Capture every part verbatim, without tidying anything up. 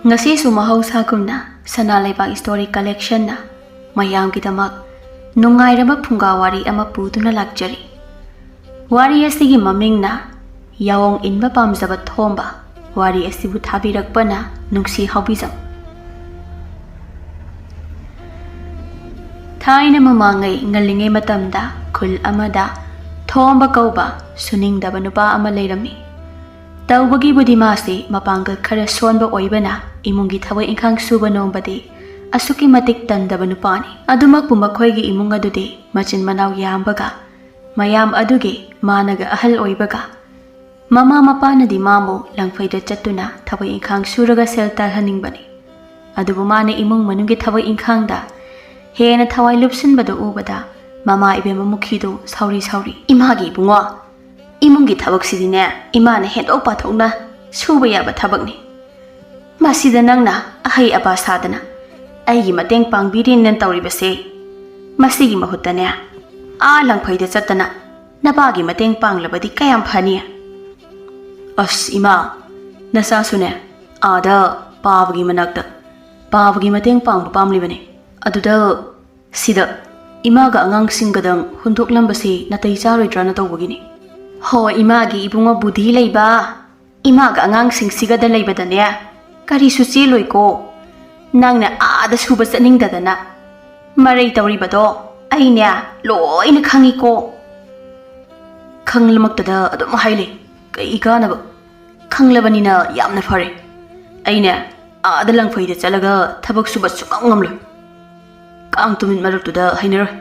ꯉꯁꯤꯁꯨ ꯃꯍꯧꯁꯥꯒꯨꯝꯅ ꯁꯅꯥ ꯂꯩꯕꯥꯛ ꯏꯁꯇꯣꯔꯤ ꯀꯂꯦꯛꯁꯟꯅ ꯃꯌꯥꯝꯒꯤꯗꯃꯛ ꯅꯨꯡꯉꯥꯏꯔꯕ ꯐꯨꯡꯒꯥ ꯋꯥꯔꯤ ꯑꯃ ꯄꯨꯗꯨꯅ ꯂꯥꯛꯆꯔꯤ꯫ ꯋꯥꯔꯤ ꯑꯁꯤꯒꯤ ꯃꯃꯤꯡꯅ ꯌꯥꯑꯣꯡ ꯏꯟꯕ ꯄꯥꯝꯖꯕ ꯊꯣꯝꯕ꯫ ꯋꯥꯔꯤ ꯑꯁꯤꯕꯨ ꯊꯥꯕꯤꯔꯛꯄꯅ ꯅꯨꯡꯁꯤ ꯍꯥꯎꯕꯤꯖꯝ꯫ ꯊꯥꯏꯅ ꯃꯃꯥꯡꯉꯩ ꯉꯜꯂꯤꯉꯩ ꯃꯇꯝꯗ ꯈꯨꯜ ꯑꯃꯗ ꯊꯣꯝꯕ ꯀꯧꯕ ꯁꯨꯅꯤꯡꯗꯕ ꯅꯨꯄꯥ ꯑꯃ ꯂꯩꯔꯝꯃꯤ꯫ ꯇꯧꯕꯒꯤꯕꯨꯗꯤ ꯃꯥꯁꯤ ꯃꯄꯥꯡꯒꯜ ꯈꯔ ꯁꯣꯟꯕ ꯑꯣꯏꯕꯅ ꯏꯃꯨꯡꯒꯤ ꯊꯕꯛ ꯏꯪꯈꯥꯡ ꯁꯨꯕ ꯅꯣꯝꯕꯗꯤ ꯑꯁꯨꯛꯀꯤ ꯃꯇꯤꯛ ꯇꯟꯗꯕ ꯅꯨꯄꯥꯅꯤ꯫ ꯑꯗꯨꯃꯛꯄꯨ ꯃꯈꯣꯏꯒꯤ ꯏꯃꯨꯡ ꯑꯗꯨꯗꯤ ꯃꯆꯤꯟ ꯃꯅꯥꯎ ꯌꯥꯝꯕꯒ ꯃꯌꯥꯝ ꯑꯗꯨꯒꯤ ꯃꯥꯅꯒ ꯑꯍꯜ ꯑꯣꯏꯕꯒ ꯃꯃꯥ ꯃꯄꯥꯅꯗꯤ ꯃꯥꯕꯨ ꯂꯪꯐꯩꯗ ꯆꯠꯇꯨꯅ ꯊꯕꯛ ꯏꯪꯈꯥꯡ ꯁꯨꯔꯒ ꯁꯦꯜ ꯇꯥꯜꯍꯟꯅꯤꯡꯕꯅꯤ꯫ ꯑꯗꯨꯕꯨ ꯃꯥꯅ ꯏꯃꯨꯡ ꯃꯅꯨꯡꯒꯤ ꯊꯕꯛ ꯏꯪꯈꯥꯡꯗ ꯍꯦꯟꯅ ꯊꯋꯥꯏ ꯂꯨꯞꯁꯤꯟꯕꯗꯨ ꯎꯕꯗ ꯃꯃꯥ ꯏꯕꯦꯝꯃ ꯃꯨꯈꯤꯗꯨ ꯁꯥꯎꯔꯤ ꯁꯥꯎꯔꯤ, "ꯏꯃꯥꯒꯤ ꯏꯕꯨꯡꯉꯣ, ꯏꯃꯨꯡꯒꯤ ꯊꯕꯛꯁꯤꯗꯤꯅꯦ ꯏꯃꯥꯅ ꯍꯦꯟꯗꯣꯛ ꯄꯥꯊꯣꯛꯅ ꯁꯨꯕ ꯌꯥꯕ ꯊꯕꯛꯅꯤ꯫ ꯃꯁꯤꯗ ꯅꯪꯅ ꯑꯍꯩ ꯑꯕꯥ ꯁꯥꯗꯅ ꯑꯩꯒꯤ ꯃꯇꯦꯡ ꯄꯥꯡꯕꯤꯔꯦꯅ ꯇꯧꯔꯤꯕꯁꯦ, ꯃꯁꯤꯒꯤ ꯃꯍꯨꯠꯇꯅꯦ ꯑꯥ ꯂꯪꯐꯩꯗ ꯆꯠꯇꯅ ꯅꯄꯥꯒꯤ ꯃꯇꯦꯡ ꯄꯥꯡꯂꯕꯗꯤ ꯀꯌꯥꯝ ꯐꯅꯤ?" "ꯑꯁ ꯏꯃꯥ, ꯅꯆꯥꯁꯨꯅꯦ ꯑꯥꯗ ꯄꯥꯕꯒꯤ ꯃꯅꯥꯛꯇ ꯄꯥꯕꯒꯤ ꯃꯇꯦꯡ ꯄꯥꯡꯕ ꯄꯥꯝꯂꯤꯕꯅꯤ꯫ ꯑꯗꯨꯗ ꯁꯤꯗ ꯏꯃꯥꯒ ꯑꯉꯥꯡꯁꯤꯡꯒꯗꯪ ꯍꯨꯟꯗꯣꯛꯂꯝꯕꯁꯤ ꯅꯥꯇꯩ ꯆꯥꯔꯣꯏꯗ꯭ꯔꯥꯅ ꯇꯧꯕꯒꯤꯅꯤ꯫" "ꯍꯣ, ꯏꯃꯥꯒꯤ ꯏꯕꯨꯡꯉꯣ ꯕꯨꯙꯤ ꯂꯩꯕ, ꯏꯃꯥꯒ ꯑꯉꯥꯡꯁꯤꯡꯁꯤꯒꯗ ꯂꯩꯕꯗꯅꯦ ꯀꯔꯤꯁꯨ ꯆꯦꯜꯂꯣꯏꯀꯣ꯫ ꯅꯪꯅ ꯑꯥꯗ ꯁꯨꯕ ꯆꯠꯅꯤꯡꯗꯗꯅ ꯃꯔꯩ ꯇꯧꯔꯤꯕꯗꯣ ꯑꯩꯅꯦ ꯂꯣꯏꯅ ꯈꯪꯉꯤꯀꯣ꯫" "ꯈꯪꯂꯃꯛꯇꯗ ꯑꯗꯨꯝ ꯍꯥꯏꯂꯩ, ꯀꯩ ꯀꯥꯟꯅꯕ? ꯈꯪꯂꯕꯅꯤꯅ ꯌꯥꯝꯅ ꯐꯔꯦ꯫ ꯑꯩꯅꯦ ꯑꯥꯗ ꯂꯪꯐꯩꯗ ꯆꯠꯂꯒ ꯊꯕꯛ ꯁꯨꯕ ꯁꯨꯡꯉꯝ ꯉꯝꯂꯣꯏ꯫ ꯀꯥꯡ ꯇꯨꯃꯤꯠ ꯃꯔꯛꯇꯨꯗ ꯍꯩꯅꯔꯣꯏ꯫"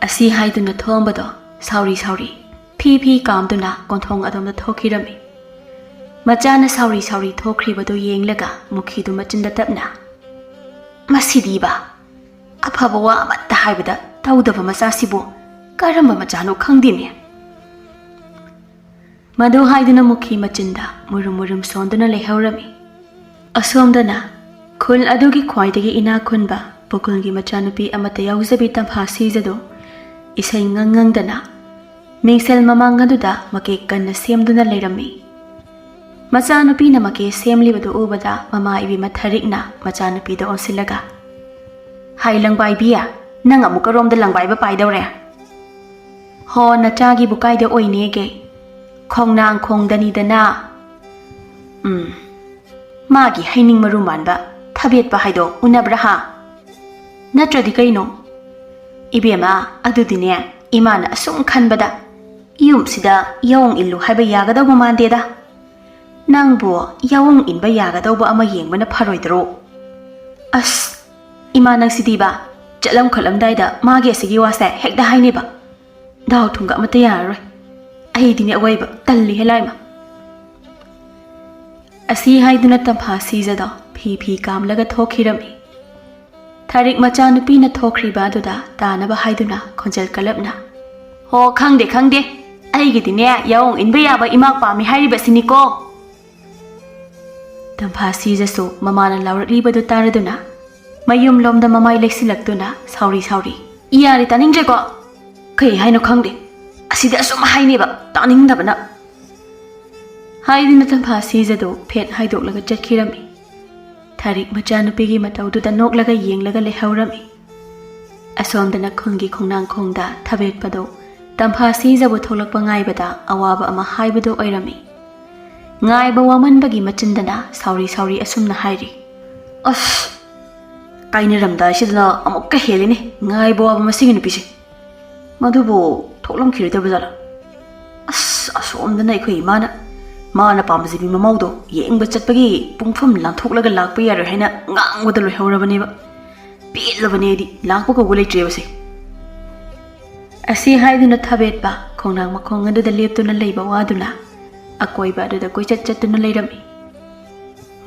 ꯑꯁꯤ ꯍꯥꯏꯗꯨꯅ ꯊꯣꯝꯕꯗꯣ ꯁꯥꯎꯔꯤ ꯁꯥꯎꯔꯤ ꯐꯤ ꯐꯤ ꯀꯥꯝꯗꯨꯅ ꯀꯣꯟꯊꯣꯡ ꯑꯗꯣꯝꯗ ꯊꯣꯛꯈꯤꯔꯝꯃꯤ꯫ ꯃꯆꯥꯅ ꯁꯥꯎꯔꯤ ꯁꯥꯎꯔꯤ ꯊꯣꯛꯈ꯭ꯔꯤꯕꯗꯨ ꯌꯦꯡꯂꯒ ꯃꯨꯈꯤꯗꯨ ꯃꯆꯤꯟꯗ ꯇꯞꯅ, "ꯃꯁꯤꯗꯤꯕ, ꯑꯐꯕ ꯋꯥ ꯑꯃꯠꯇ ꯍꯥꯏꯕꯗ ꯇꯧꯗꯕ ꯃꯆꯥꯁꯤꯕꯨ ꯀꯔꯝꯕ ꯃꯆꯥꯅꯣ ꯈꯪꯗꯦꯅꯦ꯫" ꯃꯗꯨ ꯍꯥꯏꯗꯨꯅ ꯃꯨꯈꯤ ꯃꯆꯤꯟꯗ ꯃꯨꯔꯨꯝ ꯃꯨꯔꯨꯝ ꯁꯣꯟꯗꯨꯅ ꯂꯩꯍꯧꯔꯝꯃꯤ꯫ ꯑꯁꯣꯝꯗꯅ ꯈꯨꯜ ꯑꯗꯨꯒꯤ ꯈ꯭ꯋꯥꯏꯗꯒꯤ ꯏꯅꯥꯛ ꯈꯨꯟꯕ ꯄꯨꯀꯨꯜꯒꯤ ꯃꯆꯥꯅꯨꯄꯤ ꯑꯃꯠꯇ ꯌꯥꯎꯖꯕꯤ ꯇꯝꯐꯥ ꯁꯤꯖꯗꯨ ꯏꯁꯩ ꯉꯪ ꯉꯪꯗꯅ ꯃꯤꯡꯁꯦꯜ ꯃꯃꯥꯡ ꯑꯗꯨꯗ ꯃꯀꯦꯛ ꯀꯟꯅ ꯁꯦꯝꯗꯨꯅ ꯂꯩꯔꯝꯃꯤ꯫ ꯃꯆꯥꯅꯨꯄꯤꯅ ꯃꯀꯦ ꯁꯦꯝꯂꯤꯕꯗꯨ ꯎꯕꯗ ꯃꯃꯥ ꯏꯕꯦꯝꯃ ꯊꯔꯤꯛꯅ ꯃꯆꯥꯅꯨꯄꯤꯗ ꯑꯣꯟꯁꯤꯜꯂꯒ, "ꯍꯥꯏ ꯂꯪꯕꯥꯏꯕꯤ, ꯅꯪ ꯑꯃꯨꯛ ꯀꯔꯣꯝꯗ ꯂꯪꯕꯥꯏꯕ ꯄꯥꯏꯗꯧꯔꯦ? ꯍꯣ, ꯅꯆꯥꯒꯤꯕꯨ ꯀꯥꯏꯗ ꯑꯣꯏꯅꯦꯒꯦ? ꯈꯣꯡꯅꯥꯡ ꯈꯣꯡꯗꯅꯤꯗꯅ꯫ ꯎꯝ, ꯃꯥꯒꯤ ꯍꯩꯅꯤꯡ ꯃꯔꯨ ꯃꯥꯟꯕ ꯊꯕꯦꯠꯄ ꯍꯥꯏꯗꯣ ꯎꯅꯕ꯭ꯔꯥ ꯍꯥ? ꯅꯠꯇ꯭ꯔꯗꯤ ꯀꯩꯅꯣ? ꯏꯕꯦꯝꯃ, ꯑꯗꯨꯗꯤꯅꯦ, ꯏꯃꯥꯅ ꯑꯁꯨꯝ ꯈꯟꯕꯗ ꯌꯨꯝꯁꯤꯗ ꯌꯥꯑꯣꯡ ꯏꯜꯂꯨ ꯍꯥꯏꯕ ꯌꯥꯒꯗꯧꯕ ꯃꯥꯟꯗꯦꯗ꯫ ꯅꯪꯕꯨ ꯌꯥꯑꯣꯡ ꯏꯟꯕ ꯌꯥꯒꯗꯧꯕ ꯑꯃ ꯌꯦꯡꯕꯅ ꯐꯔꯣꯏꯗ꯭ꯔꯣ?" ꯑꯁ, ꯏꯃꯥ ꯅꯪꯁꯤꯗꯤꯕ, ꯆꯠꯂꯝ ꯈꯣꯠꯂꯝꯗꯥꯏꯗ ꯃꯥꯒꯤ ꯑꯁꯤꯒꯤ ꯋꯥꯁꯦ ꯍꯦꯛꯇ ꯍꯥꯏꯅꯦꯕ꯫ ꯗꯥꯎ ꯊꯨꯝꯒ ꯑꯃꯠꯇ ꯌꯥꯔꯔꯣꯏ꯫ ꯑꯩꯗꯤꯅꯦ ꯑꯋꯣꯏꯕ ꯇꯜꯂꯤꯍꯦ ꯂꯥꯏꯃ꯫ ꯑꯁꯤ ꯍꯥꯏꯗꯨꯅ ꯇꯝꯐꯥ ꯁꯤꯖꯗꯣ ꯐꯤ ꯐꯤ ꯀꯥꯝꯂꯒ ꯊꯣꯛꯈꯤꯔꯝꯃꯤ꯫ ꯊꯔꯤꯛ ꯃꯆꯥꯅꯨꯄꯤꯅ ꯊꯣꯛꯈ꯭ꯔꯤꯕ ꯑꯗꯨꯗ ꯇꯥꯅꯕ ꯍꯥꯏꯗꯨꯅ ꯈꯣꯟꯖꯦꯜ ꯀꯜꯂꯞꯅ, "ꯍꯣ, ꯈꯪꯗꯦ, ꯈꯪꯗꯦ, ꯑꯩꯒꯤꯗꯤꯅꯦ ꯌꯥꯑꯣꯡ ꯏꯟꯕ ꯌꯥꯕ ꯏꯃꯥ ꯄꯥꯝꯃꯤ ꯍꯥꯏꯔꯤꯕꯁꯤꯅꯤꯀꯣ!" ꯇꯝꯐꯥ ꯁꯤꯖꯁꯨ ꯃꯃꯥꯅ ꯂꯥꯎꯔꯛꯂꯤꯕꯗꯨ ꯇꯥꯔꯗꯨꯅ ꯃꯌꯨꯝꯂꯣꯝꯗ ꯃꯃꯥꯏ ꯂꯩꯁꯤꯜꯂꯛꯇꯨꯅ ꯁꯥꯎꯔꯤ ꯁꯥꯎꯔꯤ, "ꯌꯥꯔꯦ, ꯇꯥꯅꯤꯡꯗ꯭ꯔꯦꯀꯣ꯫ ꯀꯩ ꯍꯥꯏꯅꯣ ꯈꯪꯗꯦ꯫ ꯑꯁꯤꯗꯤ ꯑꯁꯨꯝ ꯍꯥꯏꯅꯦꯕ, ꯇꯥꯅꯤꯡꯗꯕꯅ!" ꯍꯥꯏꯗꯨꯅ ꯇꯝꯐꯥ ꯁꯤꯖꯗꯨ ꯐꯦꯠ ꯍꯥꯏꯗꯣꯛꯂꯒ ꯆꯠꯈꯤꯔꯝꯃꯤ꯫ ꯊꯔꯤꯛ ꯃꯆꯥꯅꯨꯄꯤꯒꯤ ꯃꯇꯧꯗꯨꯗ ꯅꯣꯛꯂꯒ ꯌꯦꯡꯂꯒ ꯂꯩꯍꯧꯔꯝꯃꯤ꯫ ꯑꯁꯣꯝꯗꯅ ꯈꯨꯟꯒꯤ ꯈꯣꯡꯅꯥꯡꯈꯣꯡꯗ ꯊꯕꯦꯠꯄꯗꯨ ꯇꯝꯐꯥ ꯁꯤꯖꯕꯨ ꯊꯣꯛꯂꯛꯄ ꯉꯥꯏꯕꯗ ꯑꯋꯥꯕ ꯑꯃ ꯍꯥꯏꯕꯗꯨ ꯑꯣꯏꯔꯝꯃꯤ꯫ ꯉꯥꯏꯕ ꯋꯥꯃꯟꯕꯒꯤ ꯃꯆꯤꯟꯗꯅ ꯁꯥꯎꯔꯤ ꯁꯥꯎꯔꯤ ꯑꯁꯨꯝꯅ ꯍꯥꯏꯔꯤ, "ꯑꯁ, ꯀꯥꯏꯅꯔꯝꯗꯥꯏꯁꯤꯗꯅ ꯑꯃꯨꯛꯀ ꯍꯦꯜꯂꯤꯅꯦ ꯉꯥꯏꯕ ꯋꯥꯕ ꯃꯁꯤꯒꯤ ꯅꯨꯄꯤꯁꯦ꯫ ꯃꯗꯨꯕꯨ ꯊꯣꯛꯂꯝꯈꯤꯔꯣꯏꯗꯕ ꯖꯥꯠꯂꯥ? ꯑꯁ, ꯑꯁꯣꯝꯗꯅ ꯑꯩꯈꯣꯏ ꯏꯃꯥꯅ ꯃꯥꯅ ꯄꯥꯝꯖꯕꯤ ꯃꯃꯧꯗꯣ ꯌꯦꯡꯕ ꯆꯠꯄꯒꯤ ꯄꯨꯡꯐꯝ ꯂꯥꯟꯊꯣꯛꯂꯒ ꯂꯥꯛꯄ ꯌꯥꯔꯣꯏ ꯍꯥꯏꯅ ꯉꯥꯡꯕꯗ ꯂꯣꯏꯍꯧꯔꯕꯅꯦꯕ꯫ ꯄꯦꯜꯂꯕꯅꯦ ꯑꯩꯗꯤ, ꯂꯥꯛꯄ ꯀꯧꯕ ꯂꯩꯇ꯭ꯔꯦꯕꯁꯦ꯫" ꯑꯁꯤ ꯍꯥꯏꯗꯨꯅ ꯊꯕꯦꯠꯄ ꯈꯣꯡꯅꯥꯡ ꯃꯈꯣꯡ ꯑꯗꯨꯗ ꯂꯦꯞꯇꯨꯅ ꯂꯩꯕ ꯋꯥꯗꯨꯅ ꯑꯀꯣꯏꯕ ꯑꯗꯨꯗ ꯀꯣꯏꯆꯠ ꯆꯠꯇꯨꯅ ꯂꯩꯔꯝꯃꯤ꯫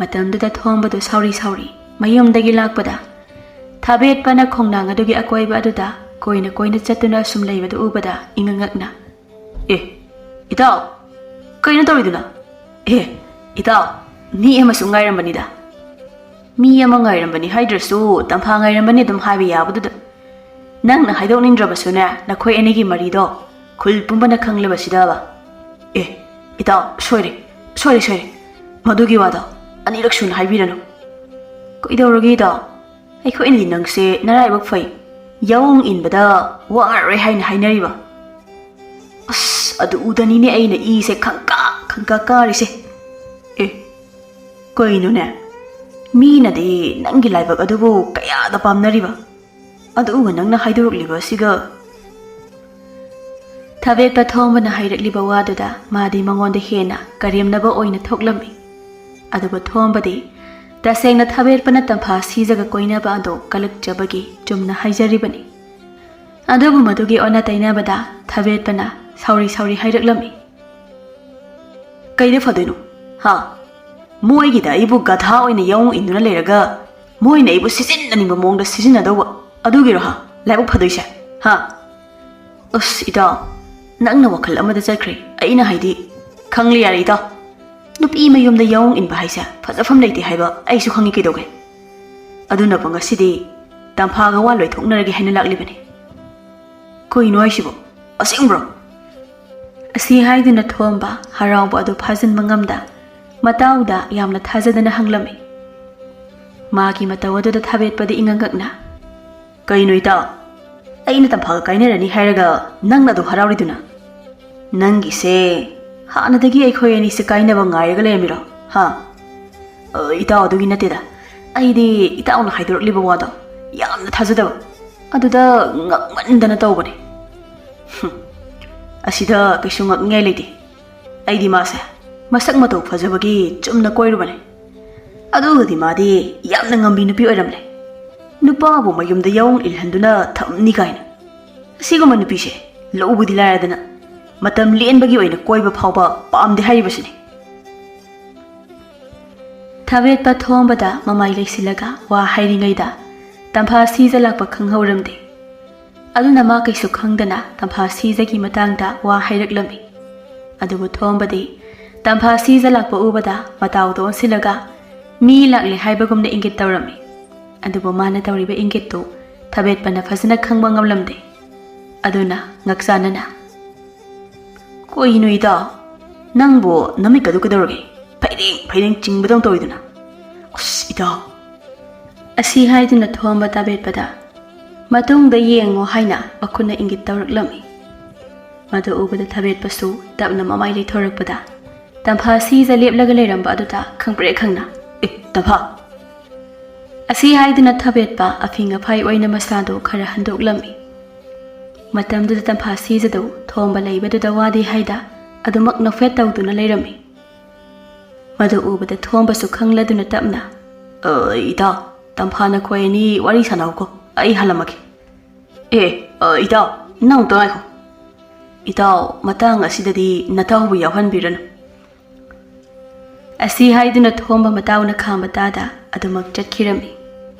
ꯃꯇꯝꯗꯨꯗ ꯊꯣꯝꯕꯗꯨ ꯁꯥꯎꯔꯤ ꯁꯥꯎꯔꯤ ꯃꯌꯨꯝꯗꯒꯤ ꯂꯥꯛꯄꯗ, ꯊꯕꯦꯠꯄꯅ ꯈꯣꯡꯅꯥꯡ ꯑꯗꯨꯒꯤ ꯑꯀꯣꯏꯕ ꯑꯗꯨꯗ ꯀꯣꯏꯅ ꯀꯣꯏꯅ ꯆꯠꯇꯨꯅ ꯁꯨꯝ ꯂꯩꯕꯗꯨ ꯎꯕꯗ ꯏꯉꯛ ꯉꯛꯅ, "ꯑꯦ, ꯏꯇꯥꯎ, ꯀꯩꯅꯣ ꯇꯧꯔꯤꯗꯨꯅ? ꯑꯦ, ꯏꯇꯥꯎ, ꯃꯤ ꯑꯃꯁꯨ ꯉꯥꯏꯔꯝꯕꯅꯤꯗ꯫" "ꯃꯤ ꯑꯃ ꯉꯥꯏꯔꯝꯕꯅꯤ ꯍꯥꯏꯗ꯭ꯔꯁꯨ ꯇꯝꯐꯥ ꯉꯥꯏꯔꯝꯕꯅꯤ ꯑꯗꯨꯝ ꯍꯥꯏꯕ ꯌꯥꯕꯗꯨꯗ꯫ ꯅꯪꯅ ꯍꯥꯏꯗꯣꯛꯅꯤꯡꯗ꯭ꯔꯕꯁꯨꯅꯦ, ꯅꯈꯣꯏ ꯑꯅꯤꯒꯤ ꯃꯔꯤꯗꯣ ꯈꯨꯜ ꯄꯨꯝꯕꯅ ꯈꯪꯂꯕꯁꯤꯗꯕ꯫ ꯑꯦ, ꯏꯇꯥꯎ, ꯁꯣꯏꯔꯦ, ꯁꯣꯏꯔꯦ, ꯁꯣꯏꯔꯦ꯫ ꯃꯗꯨꯒꯤ ꯋꯥꯗꯣ ꯑꯅꯤꯔꯛ ꯁꯨꯅ ꯍꯥꯏꯕꯤꯔꯅꯨ꯫ ꯀꯩꯗꯧꯔꯒꯦ ꯏꯇꯥꯎ? ꯑꯩꯈꯣꯏꯅꯗꯤ ꯅꯪꯁꯦ ꯅꯔꯥꯏꯕꯛ ꯐꯩ, ꯌꯥꯑꯣꯡ ꯏꯟꯕꯗ ꯋꯥꯔꯔꯣꯏ ꯍꯥꯏꯅ ꯍꯥꯏꯅꯔꯤꯕ꯫ ꯑꯁ, ꯑꯗꯨ ꯎꯗꯅꯤꯅꯦ ꯑꯩꯅ ꯏꯁꯦ ꯈꯪꯀꯥ ꯈꯪꯀꯥ ꯀꯥꯔꯤꯁꯦ꯫ ꯑꯦ, ꯀꯩꯅꯣꯅꯦ? ꯃꯤꯅꯗꯤ ꯅꯪꯒꯤ ꯂꯥꯏꯕꯛ ꯑꯗꯨꯕꯨ ꯀꯌꯥꯗ ꯄꯥꯝꯅꯔꯤꯕ, ꯑꯗꯨꯒ ꯅꯪꯅ ꯍꯥꯏꯗꯣꯔꯛꯂꯤꯕ ꯑꯁꯤꯒ? ꯊꯥꯕꯦꯠꯄ ꯊꯣꯝꯕꯅ ꯍꯥꯏꯔꯛꯂꯤꯕ ꯋꯥꯗꯨꯗ ꯃꯥꯗꯤ ꯃꯉꯣꯟꯗ ꯍꯦꯟꯅ ꯀꯔꯦꯝꯅꯕ ꯑꯣꯏꯅ ꯊꯣꯛꯂꯝꯃꯤ꯫ ꯑꯗꯨꯕꯨ ꯊꯣꯝꯕꯗꯤ ꯇꯁꯦꯡꯅ ꯊꯥꯕꯦꯠꯄꯅ ꯇꯝꯐꯥ ꯁꯤꯖꯒ ꯀꯣꯏꯅꯕ ꯑꯗꯨ ꯀꯜꯂꯛꯆꯕꯒꯤ ꯆꯨꯝꯅ ꯍꯥꯏꯖꯔꯤꯕꯅꯤ꯫ ꯑꯗꯨꯕꯨ ꯃꯗꯨꯒꯤ ꯑꯣꯟꯅ ꯇꯩꯅꯕꯗ ꯊꯥꯕꯦꯠꯄꯅ ꯁꯥꯎꯔꯤ ꯁꯥꯎꯔꯤ ꯍꯥꯏꯔꯛꯂꯝꯃꯤ꯫ ꯀꯩꯗ ꯐꯗꯣꯏꯅꯣ? ꯍꯥ? ꯃꯣꯏꯒꯤꯗ ꯑꯩꯕꯨ ꯒꯙꯥ ꯑꯣꯏꯅ ꯌꯥꯑꯣꯡ ꯏꯟꯗꯨꯅ ꯂꯩꯔꯒ, ꯃꯣꯏꯅ ꯑꯩꯕꯨ ꯁꯤꯖꯤꯟꯅꯅꯤꯡꯕ ꯃꯑꯣꯡꯗ ꯁꯤꯖꯤꯟꯅꯗꯧꯕ, ꯑꯗꯨꯒꯤꯔꯣ, ꯍꯥ, ꯂꯥꯏꯕꯛ ꯐꯗꯣꯏꯁꯦ? ꯍꯥ? ꯑꯁ, ꯏꯇꯥꯎ, ꯅꯪꯅ ꯋꯥꯈꯜ ꯑꯃꯗ ꯆꯠꯈ꯭ꯔꯦ꯫ ꯑꯩꯅ ꯍꯥꯏꯗꯤ, ꯈꯪꯂꯦ, ꯌꯥꯔꯦ, ꯏꯇꯥꯎ꯫ ꯅꯨꯄꯤ ꯃꯌꯨꯝꯗ ꯌꯥꯑꯣꯡ ꯏꯟꯕ ꯍꯥꯏꯁꯦ ꯐꯖꯐꯝ ꯂꯩꯇꯦ ꯍꯥꯏꯕ ꯑꯩꯁꯨ ꯈꯪꯉꯤ꯫ ꯀꯩꯗꯧꯒꯦ? ꯑꯗꯨꯅꯕꯨ ꯉꯁꯤꯗꯤ ꯇꯝꯐꯥꯒ ꯋꯥ ꯂꯣꯏꯊꯣꯛꯅꯔꯒꯦ ꯍꯥꯏꯅ ꯂꯥꯛꯂꯤꯕꯅꯤ꯫ ꯀꯩꯅꯣ ꯍꯥꯏꯁꯤꯕꯣ? ꯑꯁꯦꯡꯕ꯭ꯔꯣ? ꯑꯁꯤ ꯍꯥꯏꯗꯨꯅ ꯊꯣꯝꯕ ꯍꯔꯥꯎꯕ ꯑꯗꯨ ꯐꯥꯖꯤꯟꯕ ꯉꯝꯗ, ꯃꯇꯥꯎꯗ ꯌꯥꯝꯅ ꯊꯥꯖꯗꯅ ꯍꯪꯂꯝꯃꯤ꯫ ꯃꯥꯒꯤ ꯃꯇꯧ ꯑꯗꯨꯗ ꯊꯥꯕꯦꯠꯄꯗꯤ ꯏꯉꯛ ꯉꯛꯅ, "ꯀꯩꯅꯣ ꯏꯇꯥꯎ? ꯑꯩꯅ ꯇꯝꯐꯥꯒ ꯀꯥꯏꯅꯔꯅꯤ ꯍꯥꯏꯔꯒ ꯅꯪꯅ ꯑꯗꯨ ꯍꯔꯥꯎꯔꯤꯗꯨꯅ? ꯅꯪꯒꯤꯁꯦ ꯍꯥꯟꯅꯗꯒꯤ ꯑꯩꯈꯣꯏ ꯑꯅꯤꯁꯦ ꯀꯥꯏꯅꯕ ꯉꯥꯏꯔꯒ ꯂꯩꯔꯝꯃꯤꯔꯣ? ꯍꯥ?" "ꯑ, ꯏꯇꯥꯎ, ꯑꯗꯨꯒꯤ ꯅꯠꯇꯦꯗ꯫ ꯑꯩꯗꯤ ꯏꯇꯥꯎꯅ ꯍꯥꯏꯗꯣꯔꯛꯂꯤꯕ ꯋꯥꯗꯣ ꯌꯥꯝꯅ ꯊꯥꯖꯗꯕ, ꯑꯗꯨꯗ ꯉꯛꯃꯟꯗꯅ ꯇꯧꯕꯅꯦ꯫" "ꯍꯨꯝ, ꯑꯁꯤꯗ ꯀꯩꯁꯨ ꯉꯛꯅꯤꯡꯉꯥꯏ ꯂꯩꯇꯦ꯫ ꯑꯩꯗꯤ ꯃꯥꯁꯦ ꯃꯁꯛ ꯃꯇꯧ ꯐꯖꯕꯒꯤ ꯆꯨꯝꯅ ꯀꯣꯏꯔꯨꯕꯅꯦ꯫ ꯑꯗꯨꯒꯗꯤ ꯃꯥꯗꯤ ꯌꯥꯝꯅ ꯉꯝꯕꯤ ꯅꯨꯄꯤ ꯑꯣꯏꯔꯝꯂꯦ꯫ ꯅꯨꯄꯥꯕꯨ ꯃꯌꯨꯝꯗ ꯌꯥꯑꯣꯡ ꯏꯜꯍꯟꯗꯨꯅ ꯊꯝꯅꯤ ꯀꯥꯏꯅ꯫ ꯑꯁꯤꯒꯨꯝꯕ ꯅꯨꯄꯤꯁꯦ ꯂꯧꯕꯗꯤ ꯂꯥꯏꯔꯗꯅ, ꯃꯇꯝ ꯂꯦꯟꯕꯒꯤ ꯑꯣꯏꯅ ꯀꯣꯏꯕ ꯐꯥꯎꯕ ꯄꯥꯝꯗꯦ ꯍꯥꯏꯔꯤꯕꯁꯤꯅꯤ꯫" ꯊꯥꯕꯦꯠꯄ ꯊꯣꯝꯕꯗ ꯃꯃꯥꯏ ꯂꯩꯁꯤꯜꯂꯒ ꯋꯥ ꯍꯥꯏꯔꯤꯉꯩꯗ ꯇꯝꯐꯥ ꯁꯤꯖ ꯂꯥꯛꯄ ꯈꯪꯍꯧꯔꯝꯗꯦ꯫ ꯑꯗꯨꯅ ꯃꯥ ꯀꯩꯁꯨ ꯈꯪꯗꯅ ꯇꯝꯐꯥ ꯁꯤꯖꯒꯤ ꯃꯇꯥꯡꯗ ꯋꯥ ꯍꯥꯏꯔꯛꯂꯝꯃꯤ꯫ ꯑꯗꯨꯕꯨ ꯊꯣꯝꯕꯗꯤ ꯇꯝꯐꯥ ꯁꯤꯖ ꯂꯥꯛꯄ ꯎꯕꯗ ꯃꯇꯥꯎꯗ ꯑꯣꯟꯁꯤꯜꯂꯒ ꯃꯤ ꯂꯥꯛꯂꯦ ꯍꯥꯏꯕꯒꯨꯝꯅ ꯏꯪꯒꯤꯠ ꯇꯧꯔꯝꯃꯤ꯫ ꯑꯗꯨꯕꯨ ꯃꯥꯅ ꯇꯧꯔꯤꯕ ꯏꯪꯒꯤꯠꯇꯨ ꯊꯥꯕꯦꯠꯄꯅ ꯐꯖꯅ ꯈꯪꯕ ꯉꯝꯂꯝꯗꯦ꯫ ꯑꯗꯨꯅ ꯉꯛꯆꯥꯅꯅ, "ꯀꯣꯏꯅꯣ ꯏꯇꯥꯎ, ꯅꯪꯕꯨ ꯅꯃꯤꯠꯀꯗꯨ ꯀꯩꯗꯧꯔꯒꯦ? ꯐꯩꯔꯦꯡ ꯐꯩꯔꯦꯡ ꯆꯤꯡꯕꯗꯧ ꯇꯧꯏꯗꯨꯅ꯫ ꯑꯁ, ꯏꯇꯥꯎ꯫ ꯑꯁꯤ ꯍꯥꯏꯗꯨꯅ ꯊꯣꯝꯕ ꯇꯥꯕꯦꯠꯄꯗ ꯃꯇꯨꯡꯗ ꯌꯦꯡꯉꯣ ꯍꯥꯏꯅ ꯃꯈꯨꯠꯅ ꯏꯪꯒꯤꯠ ꯇꯧꯔꯛꯂꯝꯃꯤ꯫ ꯃꯗꯨ ꯎꯕꯗ ꯊꯥꯕꯦꯠꯄꯁꯨ ꯇꯞꯅ ꯃꯃꯥꯏ ꯂꯩꯊꯣꯔꯛꯄꯗ ꯇꯝꯐꯥ ꯁꯤꯖ ꯂꯦꯞꯂꯒ ꯂꯩꯔꯝꯕ ꯑꯗꯨꯗ ꯈꯪꯄ꯭ꯔꯦꯛ ꯈꯪꯅ, "ꯑꯦ, ꯇꯝꯐꯥ!" ꯑꯁꯤ ꯍꯥꯏꯗꯨꯅ ꯊꯥꯕꯦꯠꯄ ꯑꯐꯤꯡ ꯑꯐꯥꯏ ꯑꯣꯏꯅ ꯃꯁꯥꯗꯨ ꯈꯔ ꯍꯟꯗꯣꯛꯂꯝꯃꯤ꯫ ꯃꯇꯝꯗꯨꯗ ꯇꯝꯐꯥ ꯁꯤꯖꯗꯨ ꯊꯣꯝꯕ ꯂꯩꯕꯗꯨꯗ ꯋꯥꯗꯦ ꯍꯥꯏꯗ ꯑꯗꯨꯃꯛ ꯅꯣꯛꯐꯦꯠ ꯇꯧꯗꯨꯅ ꯂꯩꯔꯝꯃꯤ꯫ ꯃꯗꯨ ꯎꯕꯗ ꯊꯣꯝꯕꯁꯨ ꯈꯪꯂꯗꯨꯅ ꯇꯞꯅ, "ꯑ, ꯏꯇꯥꯎ, ꯇꯝꯐꯥ ꯅꯈꯣꯏ ꯑꯅꯤ ꯋꯥꯔꯤ ꯁꯥꯟꯅꯧꯀꯣ, ꯑꯩ ꯍꯜꯂꯝꯃꯒꯦ꯫ ꯑꯦ, ꯑ, ꯏꯇꯥꯎ, ꯅꯪ ꯑꯝꯇ ꯉꯥꯏꯈꯣ꯫ ꯏꯇꯥꯎ, ꯃꯇꯥꯡ ꯑꯁꯤꯗꯗꯤ ꯅꯇꯥꯎꯕꯨ ꯌꯥꯎꯍꯟꯕꯤꯔꯅꯨ꯫" ꯑꯁꯤ ꯍꯥꯏꯗꯨꯅ ꯊꯣꯝꯕ ꯃꯇꯥꯎꯅ ꯈꯥꯝꯕ ꯇꯥꯗ ꯑꯗꯨꯃꯛ ꯆꯠꯈꯤꯔꯝꯃꯤ꯫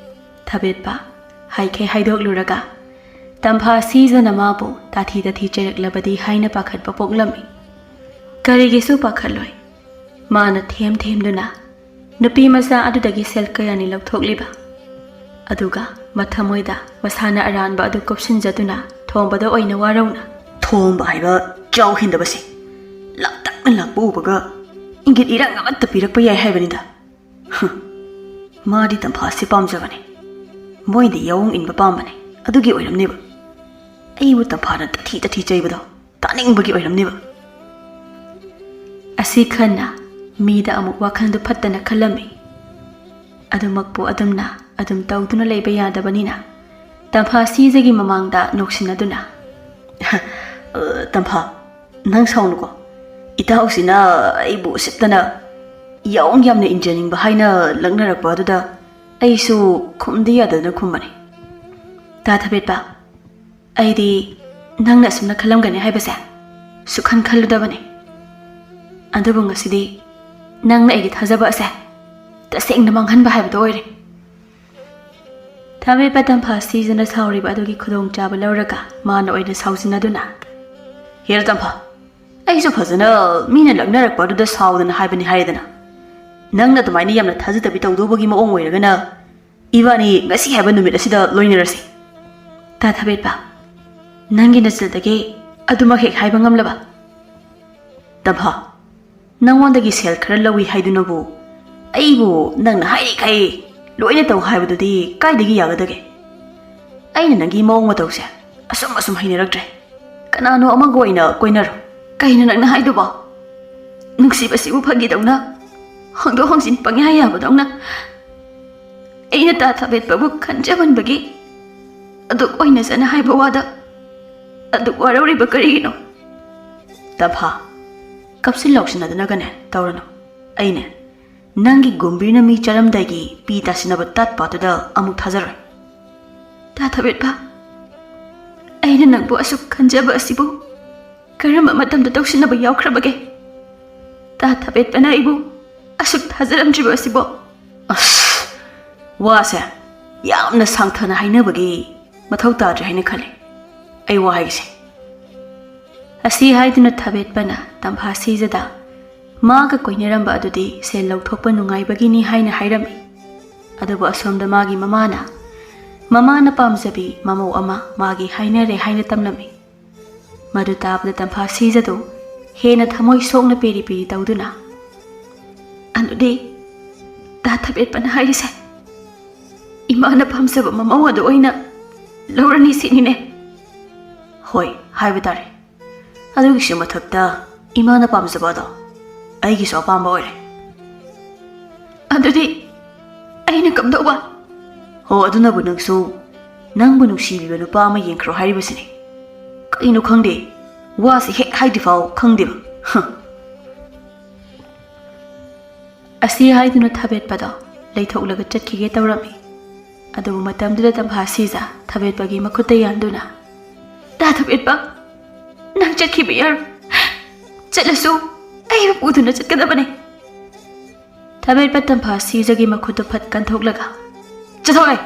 ꯊꯥꯕꯦꯠꯄ ꯍꯥꯏꯈꯩ ꯍꯥꯏꯗꯣꯛꯂꯨꯔꯒ ꯇꯝꯐꯥ ꯁꯤꯖꯅ ꯃꯥꯕꯨ ꯇꯥꯊꯤ ꯇꯥꯊꯤ ꯆꯩꯔꯛꯂꯕꯗꯤ ꯍꯥꯏꯅ ꯄꯥꯈꯠꯄ ꯄꯣꯛꯂꯝꯃꯤ꯫ ꯀꯔꯤꯒꯤꯁꯨ ꯄꯥꯈꯠꯂꯣꯏ꯫ ꯃꯥꯅ ꯊꯦꯝ ꯊꯦꯝꯗꯨꯅ ꯅꯨꯄꯤ ꯃꯆꯥ ꯑꯗꯨꯗꯒꯤ ꯁꯦꯜ ꯀꯌꯥꯅꯤ ꯂꯧꯊꯣꯛꯂꯤꯕ? ꯑꯗꯨꯒ ꯃꯊꯃꯣꯏꯗ ꯃꯁꯥꯅ ꯑꯔꯥꯟꯕ ꯑꯗꯨ ꯀꯨꯞꯁꯤꯟꯖꯗꯨꯅ ꯊꯣꯝꯕꯗ ꯑꯣꯏꯅ ꯋꯥꯔꯧꯅ, "ꯊꯣꯝꯕ ꯍꯥꯏꯕ ꯆꯥꯎ ꯍꯦꯟꯗꯕꯁꯦ ꯂꯥꯛꯇꯛꯅ ꯂꯥꯛꯄ ꯎꯕꯒ ꯏꯪꯒꯤꯠ ꯏꯔꯪ ꯑꯃꯠꯇ ꯄꯤꯔꯛꯄ ꯌꯥꯏ ꯍꯥꯏꯕꯅꯤꯗ꯫ ꯍꯨꯝ, ꯃꯥꯗꯤ ꯇꯝꯐꯥꯁꯦ ꯄꯥꯝꯖꯕꯅꯦ꯫ ꯃꯣꯏꯗꯤ ꯌꯥꯑꯣꯡ ꯏꯟꯕ ꯄꯥꯝꯕꯅꯦ꯫ ꯑꯗꯨꯒꯤ ꯑꯣꯏꯔꯝꯅꯦꯕ꯫ ꯑꯩꯕꯨ ꯇꯝꯐꯥꯅ ꯇꯊꯤ ꯇꯊꯤ ꯆꯩꯕꯗꯣ ꯇꯥꯅꯤꯡꯕꯒꯤ ꯑꯣꯏꯔꯝꯅꯦꯕ꯫" ꯑꯁꯤ ꯈꯟꯅ ꯃꯤꯗ ꯑꯃꯨꯛ ꯋꯥꯈꯜꯗꯨ ꯐꯠꯇꯅ ꯈꯜꯂꯝꯃꯤ꯫ ꯑꯗꯨꯃꯛꯄꯨ ꯑꯗꯨꯝꯅ ꯑꯗꯨꯝ ꯇꯧꯗꯨꯅ ꯂꯩꯕ ꯌꯥꯗꯕꯅꯤꯅ ꯇꯝꯐꯥ ꯁꯤꯖꯒꯤ ꯃꯃꯥꯡꯗ ꯅꯣꯛꯁꯤꯟꯅꯗꯨꯅ, "ꯑ, ꯇꯝꯐꯥ, ꯅꯪ ꯁꯥꯎꯅꯨꯀꯣ꯫ ꯏꯇꯥꯎꯁꯤꯅ ꯑꯩꯕꯨ ꯎꯁꯤꯠꯇꯅ ꯌꯥꯑꯣꯡ ꯌꯥꯝꯅ ꯏꯟꯖꯅꯤꯡꯕ ꯍꯥꯏꯅ ꯂꯛꯅꯔꯛꯄ ꯑꯗꯨꯗ ꯑꯩꯁꯨ ꯈꯨꯝꯗꯤ ꯌꯥꯗꯗꯅ ꯈꯨꯝꯕꯅꯤ꯫" ꯇꯥ ꯊꯥꯕꯦꯠꯄ, ꯑꯩꯗꯤ ꯅꯪꯅ ꯑꯁꯨꯝꯅ ꯈꯜꯂꯝꯒꯅꯤ ꯍꯥꯏꯕꯁꯦ ꯁꯨꯛꯈꯟ ꯈꯜꯂꯨꯗꯕꯅꯤ꯫ ꯑꯗꯨꯕꯨ ꯉꯁꯤꯗꯤ ꯅꯪꯅ ꯑꯩꯒꯤ ꯊꯥꯖꯕ ꯑꯁꯦ ꯇꯁꯦꯡꯅ ꯃꯥꯡꯍꯟꯕ ꯍꯥꯏꯕꯗꯣ ꯑꯣꯏꯔꯦ꯫ ꯊꯥꯕꯦꯠꯄ ꯇꯝꯐꯥ ꯁꯤꯖꯅ ꯁꯥꯎꯔꯤꯕ ꯑꯗꯨꯒꯤ ꯈꯨꯗꯣꯡꯆꯥꯕ ꯂꯧꯔꯒ ꯃꯥꯅ ꯑꯣꯏꯅ ꯁꯥꯎꯖꯤꯟꯅꯗꯨꯅ, "ꯍꯦꯔꯥ ꯇꯝꯐꯥ, ꯑꯩꯁꯨ ꯐꯖꯅ ꯃꯤꯅ ꯂꯛꯅꯔꯛꯄ ꯑꯗꯨꯗ ꯁꯥꯎꯗꯅ ꯍꯥꯏꯕꯅꯤ ꯍꯥꯏꯔꯦꯗꯅ꯫ ꯅꯪꯅ ꯑꯗꯨꯃꯥꯏꯅ ꯌꯥꯝꯅ ꯊꯥꯖꯗꯕꯤ ꯇꯧꯗꯧꯕꯒꯤ ꯃꯑꯣꯡ ꯑꯣꯏꯔꯒꯅ ꯏꯕꯥꯅꯤ ꯉꯁꯤ ꯍꯥꯏꯕ ꯅꯨꯃꯤꯠ ꯑꯁꯤꯗ ꯂꯣꯏꯅꯔꯁꯤ꯫" ꯇꯥ ꯊꯥꯕꯦꯠꯄ, ꯅꯪꯒꯤ ꯅꯆꯤꯜꯗꯒꯤ ꯑꯗꯨꯃꯛ ꯍꯦꯛ ꯍꯥꯏꯕ ꯉꯝꯂꯕ? ꯇꯝꯐꯥ, ꯅꯪꯉꯣꯟꯗꯒꯤ ꯁꯦꯜ ꯈꯔ ꯂꯧꯏ ꯍꯥꯏꯗꯨꯅꯕꯨ ꯑꯩꯕꯨ ꯅꯪꯅ ꯍꯥꯏꯔꯤꯈꯩ ꯂꯣꯏꯅ ꯇꯧ ꯍꯥꯏꯕꯗꯨꯗꯤ ꯀꯥꯏꯗꯒꯤ ꯌꯥꯒꯗꯒꯦ? ꯑꯩꯅ ꯅꯪꯒꯤ ꯃꯑꯣꯡ ꯃꯇꯧꯁꯦ ꯑꯁꯨꯝ ꯑꯁꯨꯝ ꯍꯩꯅꯔꯛꯇ꯭ꯔꯦ꯫ ꯀꯅꯥꯅꯣ ꯑꯃꯒ ꯑꯣꯏꯅ ꯀꯣꯏꯅꯔꯣ꯫ ꯀꯩꯅꯣ ꯅꯪꯅ ꯍꯥꯏꯗꯨꯕꯣ? ꯅꯨꯡꯁꯤꯕꯁꯤꯕꯨ ꯐꯥꯒꯤꯗꯧꯅ ꯍꯣꯡꯗꯣꯛ ꯍꯣꯡꯖꯤꯟ ꯄꯪꯌꯥ ꯌꯥꯕꯗꯧꯅ ꯑꯩꯅ ꯇꯥ ꯊꯥꯕꯦꯠꯄꯕꯨ ꯈꯟꯖꯃꯟꯕꯒꯤ ꯑꯗꯨꯛ ꯑꯣꯏꯅꯖꯅ ꯍꯥꯏꯕ ꯋꯥꯗ ꯑꯗꯨꯛ ꯋꯥꯔꯧꯔꯤꯕ ꯀꯔꯤꯒꯤꯅꯣ? ꯇꯝꯐꯥ, ꯀꯞꯁꯤꯟ ꯂꯥꯎꯁꯤꯟꯅꯗꯅꯒꯅꯦ ꯇꯧꯔꯅꯨ꯫ ꯑꯩꯅꯦ ꯅꯪꯒꯤ ꯒꯨꯝꯕꯤꯔꯅ ꯃꯤ ꯆꯥꯔꯝꯗꯥꯏꯒꯤ ꯄꯤ ꯇꯥꯁꯤꯟꯅꯕ ꯇꯠꯄꯗꯨꯗ ꯑꯃꯨꯛ ꯊꯥꯖꯔꯣꯏ꯫ ꯇꯥ ꯊꯥꯕꯦꯠꯄ, ꯑꯩꯅ ꯅꯪꯕꯨ ꯑꯁꯨꯛ ꯈꯟꯖꯕ ꯑꯁꯤꯕꯨ ꯀꯔꯝꯕ ꯃꯇꯝꯗ ꯇꯧꯁꯤꯟꯅꯕ ꯌꯥꯎꯈ꯭ꯔꯕꯒꯦ? ꯇꯥ ꯊꯥꯕꯦꯠꯄꯅ ꯑꯩꯕꯨ ꯑꯁꯨꯛ ꯊꯥꯖꯔꯝꯗ꯭ꯔꯤꯕ ꯑꯁꯤꯕꯣ? ꯑꯁ, ꯋꯥꯁꯦ ꯌꯥꯝꯅ ꯁꯥꯡꯊꯅ ꯍꯥꯏꯅꯕꯒꯤ ꯃꯊꯧ ꯇꯥꯗ꯭ꯔꯦ ꯍꯥꯏꯅ ꯈꯜꯂꯤ꯫ ꯑꯩ ꯋꯥ ꯍꯥꯏꯒꯦꯁꯦ꯫ ꯑꯁꯤ ꯍꯥꯏꯗꯨꯅ ꯊꯥꯕꯦꯠꯄꯅ ꯇꯝꯐꯥ ꯁꯤꯖꯗ ꯃꯥꯒ ꯀꯣꯏꯅꯔꯝꯕ ꯑꯗꯨꯗꯤ ꯁꯦꯜ ꯂꯧꯊꯣꯛꯄ ꯅꯨꯡꯉꯥꯏꯕꯒꯤꯅꯤ ꯍꯥꯏꯅ ꯍꯥꯏꯔꯝꯃꯤ꯫ ꯑꯗꯨꯕꯨ ꯑꯁꯣꯝꯗ ꯃꯥꯒꯤ ꯃꯃꯥꯅ, ꯃꯃꯥꯅ ꯄꯥꯝꯖꯕꯤ ꯃꯃꯧ ꯑꯃ ꯃꯥꯒꯤ ꯍꯥꯏꯅꯔꯦ ꯍꯥꯏꯅ ꯇꯝꯂꯝꯃꯤ꯫ ꯃꯗꯨ ꯇꯥꯕꯗ ꯇꯝꯐꯥ ꯁꯤꯖꯗꯨ ꯍꯦꯟꯅ ꯊꯃꯣꯏ ꯁꯣꯛꯅ ꯄꯦꯔꯤ ꯄꯦꯔꯤ ꯇꯧꯗꯨꯅ, "ꯑꯗꯨꯗꯤ ꯇꯥ ꯊꯥꯕꯦꯠꯄꯅ ꯍꯥꯏꯔꯤꯁꯦ ꯏꯃꯥꯅ ꯄꯥꯝꯖꯕ ꯃꯃꯧ ꯑꯗꯨ ꯑꯣꯏꯅ ꯂꯧꯔꯅꯤ ꯁꯤꯅꯤꯅꯦ?" "ꯍꯣꯏ, ꯍꯥꯏꯕ ꯇꯥꯔꯦ꯫ ꯑꯗꯨꯒꯤꯁꯨ ꯃꯊꯛꯇ ꯏꯃꯥꯅ ꯄꯥꯝꯖꯕ ꯑꯗꯣ ꯑꯩꯒꯤꯁꯨ ꯑꯄꯥꯝꯕ ꯑꯣꯏꯔꯦ꯫ ꯑꯗꯨꯗꯤ ꯑꯩꯅ ꯀꯝꯗꯧꯕ?" "ꯍꯣ, ꯑꯗꯨꯅꯕꯨ ꯅꯪꯁꯨ ꯅꯪꯕꯨ ꯅꯨꯡꯁꯤꯕꯤꯕ ꯅꯨꯄꯥ ꯑꯃ ꯌꯦꯡꯈ꯭ꯔꯣ ꯍꯥꯏꯔꯤꯕꯁꯤꯅꯤ꯫ ꯀꯩꯅꯣ ꯈꯪꯗꯦ, ꯋꯥꯁꯤ ꯍꯦꯛ ꯍꯥꯏꯗ꯭ꯔꯤꯐꯥꯎ ꯈꯪꯗꯦꯕ꯫ ꯍ!" ꯑꯁꯤ ꯍꯥꯏꯗꯨꯅ ꯊꯥꯕꯦꯠꯄꯗꯣ ꯂꯩꯊꯣꯛꯂꯒ ꯆꯠꯈꯤꯒꯦ ꯇꯧꯔꯝꯃꯤ꯫ ꯑꯗꯨꯕꯨ ꯃꯇꯝꯗꯨꯗ ꯇꯝꯐꯥ ꯁꯤꯖ ꯊꯥꯕꯦꯠꯄꯒꯤ ꯃꯈꯨꯠꯇ ꯌꯥꯟꯗꯨꯅ, "ꯇꯥ ꯊꯥꯕꯦꯠꯄ, ꯅꯪ ꯆꯠꯈꯤꯕ ꯌꯥꯔꯣꯏ꯫ ꯆꯠꯂꯁꯨ ꯑꯩꯕꯨ ꯄꯨꯗꯨꯅ ꯆꯠꯀꯗꯕꯅꯤ꯫" ꯊꯥꯕꯦꯠꯄ ꯇꯝꯐꯥ ꯁꯤꯖꯒꯤ ꯃꯈꯨꯠꯇꯨ ꯐꯠ ꯀꯟꯊꯣꯛꯂꯒ, "ꯆꯠꯊꯣꯛꯑꯦ!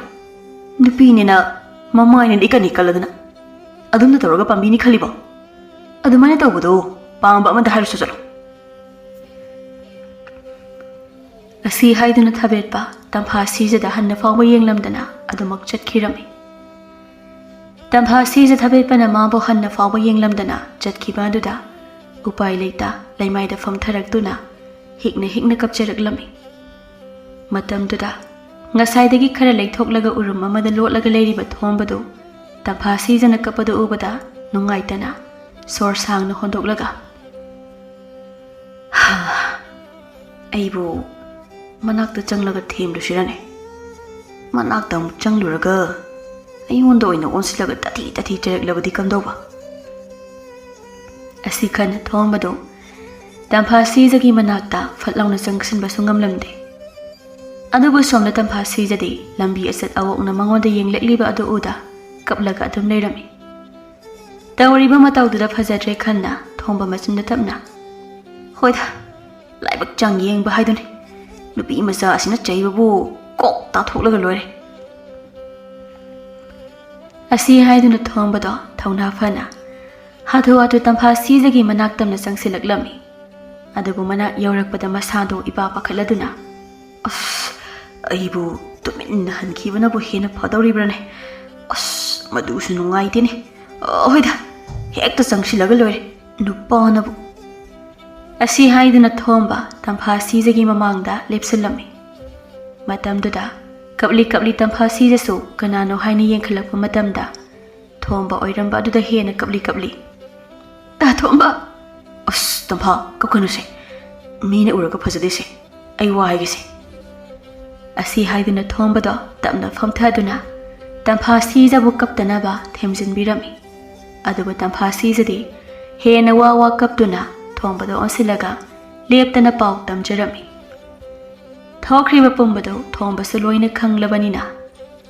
ꯅꯨꯄꯤꯅꯤꯅ ꯃꯃꯥꯏꯅ ꯏꯀꯟ ꯏꯀꯜꯂꯗꯅ ꯑꯗꯨꯝꯅ ꯇꯧꯔꯒ ꯄꯥꯝꯕꯤꯅꯤ ꯈꯜꯂꯤꯕꯣ? ꯑꯗꯨꯃꯥꯏꯅ ꯇꯧꯕꯗꯣ ꯄꯥꯝꯕ ꯑꯃꯗ ꯍꯥꯏꯔꯨꯁꯨ ꯆꯠꯂꯣ꯫" ꯑꯁꯤ ꯍꯥꯏꯗꯨꯅ ꯊꯥꯕꯦꯠꯄ ꯇꯝꯐꯥ ꯁꯤꯖꯗ ꯍꯟꯅ ꯐꯥꯎꯕ ꯌꯦꯡꯂꯝꯗꯅ ꯑꯗꯨꯃꯛ ꯆꯠꯈꯤꯔꯝꯃꯤ꯫ ꯇꯝꯐꯥ ꯁꯤꯖ ꯊꯥꯕꯦꯠꯄꯅ ꯃꯥꯕꯨ ꯍꯟꯅ ꯐꯥꯎꯕ ꯌꯦꯡꯂꯝꯗꯅ ꯆꯠꯈꯤꯕ ꯑꯗꯨꯗ ꯎꯄꯥꯏ ꯂꯩꯇ ꯂꯩꯃꯥꯏꯗ ꯐꯝꯊꯔꯛꯇꯨꯅ ꯍꯤꯛꯅ ꯍꯤꯛꯅ ꯀꯞꯆꯔꯛꯂꯝꯃꯤ꯫ ꯃꯇꯝꯗꯨꯗ ꯉꯁꯥꯏꯗꯒꯤ ꯈꯔ ꯂꯩꯊꯣꯛꯂꯒ ꯎꯔꯨꯝ ꯑꯃꯗ ꯂꯣꯠꯂꯒ ꯂꯩꯔꯤꯕ ꯊꯣꯝꯕꯗꯨ ꯇꯝꯐꯥ ꯁꯤꯖꯅ ꯀꯞꯄꯗꯨ ꯎꯕꯗ ꯅꯨꯡꯉꯥꯏꯇꯅ ꯁꯣꯔ ꯁꯥꯡꯅ ꯍꯣꯟꯗꯣꯛꯂꯒ, "ꯍꯥ, ꯑꯩꯕꯨ ꯃꯅꯥꯛꯇ ꯆꯪꯂꯒ ꯊꯦꯝꯂꯨꯁꯤꯔꯅꯦ? ꯃꯅꯥꯛꯇ ꯑꯃꯨꯛ ꯆꯪꯂꯨꯔꯒ ꯑꯩꯉꯣꯟꯗ ꯑꯣꯏꯅ ꯑꯣꯟꯁꯤꯜꯂꯒ ꯇꯥꯊꯤ ꯇꯥꯊꯤ ꯆꯩꯔꯛꯂꯕꯗꯤ ꯀꯝꯗꯧꯕ?" ꯑꯁꯤ ꯈꯟꯅ ꯊꯣꯝꯕꯗꯨ ꯇꯝꯐꯥ ꯁꯤꯖꯒꯤ ꯃꯅꯥꯛꯇ ꯐꯠ ꯂꯥꯎꯅ ꯆꯪꯁꯤꯟꯕꯁꯨ ꯉꯝꯂꯝꯗꯦ꯫ ꯑꯗꯨꯕꯨ ꯁꯣꯝꯗ ꯇꯝꯐꯥ ꯁꯤꯖꯗꯤ ꯂꯝꯕꯤ ꯑꯆꯠ ꯑꯋꯣꯛꯅ ꯃꯉꯣꯟꯗ ꯌꯦꯡꯂꯛꯂꯤꯕ ꯑꯗꯨ ꯎꯗ ꯀꯞꯂꯒ ꯑꯗꯨꯝ ꯂꯩꯔꯝꯃꯤ꯫ ꯇꯧꯔꯤꯕ ꯃꯇꯧꯗꯨꯗ ꯐꯖꯗ꯭ꯔꯦ ꯈꯟꯅ ꯊꯣꯝꯕ ꯃꯆꯤꯟꯗ ꯇꯞꯅ, "ꯍꯣꯏꯗ, ꯂꯥꯏꯕꯛ ꯆꯥꯡ ꯌꯦꯡꯕ ꯍꯥꯏꯗꯨꯅꯤ꯫ ꯅꯨꯄꯤ ꯃꯆꯥ ꯑꯁꯤꯅ ꯆꯩꯕꯕꯨ ꯀꯣꯛ ꯇꯥꯊꯣꯛꯂꯒ ꯂꯣꯏꯔꯦ"꯫ ꯑꯁꯤ ꯍꯥꯏꯗꯨꯅ ꯊꯣꯝꯕꯗꯣ ꯊꯧꯅꯥ ꯐꯅ ꯍꯥꯊꯨ ꯍꯥꯊꯨ ꯇꯝꯐꯥ ꯁꯤꯖꯒꯤ ꯃꯅꯥꯛ ꯇꯝꯅ ꯆꯪꯁꯤꯜꯂꯛꯂꯝꯃꯤ꯫ ꯑꯗꯨꯕꯨ ꯃꯅꯥꯛ ꯌꯧꯔꯛꯄꯗ ꯃꯁꯥꯗꯣ ꯏꯄꯥ ꯄꯥꯈꯠꯂꯗꯨꯅ, "ꯑꯁ, ꯑꯩꯕꯨ ꯇꯨꯃꯤꯟꯅ ꯍꯟꯈꯤꯕꯅꯕꯨ ꯍꯦꯟꯅ ꯐꯗꯧꯔꯤꯕ꯭ꯔꯥꯅꯦ? ꯑꯁ, ꯃꯗꯨꯁꯨ ꯅꯨꯡꯉꯥꯏꯇꯦꯅꯦ꯫ ꯑ, ꯍꯣꯏꯗ, ꯍꯦꯛꯇ ꯆꯪꯁꯤꯜꯂꯒ ꯂꯣꯏꯔꯦ, ꯅꯨꯄꯥꯅꯕꯨ"꯫ ꯑꯁꯤ ꯍꯥꯏꯗꯨꯅ ꯊꯣꯝꯕ ꯇꯝꯐꯥ ꯁꯤꯖꯒꯤ ꯃꯃꯥꯡꯗ ꯂꯦꯞꯁꯤꯜꯂꯝꯃꯤ꯫ ꯃꯇꯝꯗꯨꯗ ꯀꯞꯂꯤ ꯀꯞꯂꯤ ꯇꯝꯐꯥ ꯁꯤꯖꯁꯨ ꯀꯅꯥꯅꯣ ꯍꯥꯏꯅ ꯌꯦꯡꯈꯠꯂꯛꯄ ꯃꯇꯝꯗ ꯊꯣꯝꯕ ꯑꯣꯏꯔꯝꯕ ꯑꯗꯨꯗ ꯍꯦꯟꯅ ꯀꯞꯂꯤ ꯀꯞꯂꯤ, "ꯇꯥ ꯊꯣꯝꯕ!" "ꯑꯁ, ꯇꯝꯐꯥ, ꯀꯞꯀꯅꯨꯁꯦ꯫ ꯃꯤꯅ ꯎꯔꯒ ꯐꯖꯗꯦꯁꯦ꯫ ꯑꯩ ꯋꯥ ꯍꯥꯏꯒꯦꯁꯦ"꯫ ꯑꯁꯤ ꯍꯥꯏꯗꯨꯅ ꯊꯣꯝꯕꯗꯣ ꯇꯞꯅ ꯐꯝꯊꯗꯨꯅ ꯇꯝꯐꯥ ꯁꯤꯖꯕꯨ ꯀꯞꯇꯅꯕ ꯊꯦꯝꯖꯤꯟꯕꯤꯔꯝꯃꯤ꯫ ꯑꯗꯨꯕꯨ ꯇꯝꯐꯥ ꯁꯤꯖꯗꯤ ꯍꯦꯟꯅ ꯋꯥ ꯋꯥ ꯀꯞꯇꯨꯅ ꯊꯣꯝꯕꯗ ꯑꯣꯟꯁꯤꯜꯂꯒ ꯂꯦꯞꯇꯅ ꯄꯥꯎ ꯇꯝꯖꯔꯝꯃꯤ꯫ ꯊꯣꯛꯈ꯭ꯔꯤꯕ ꯄꯨꯝꯕꯗꯨ ꯊꯣꯝꯕꯁꯨ ꯂꯣꯏꯅ ꯈꯪꯂꯕꯅꯤꯅ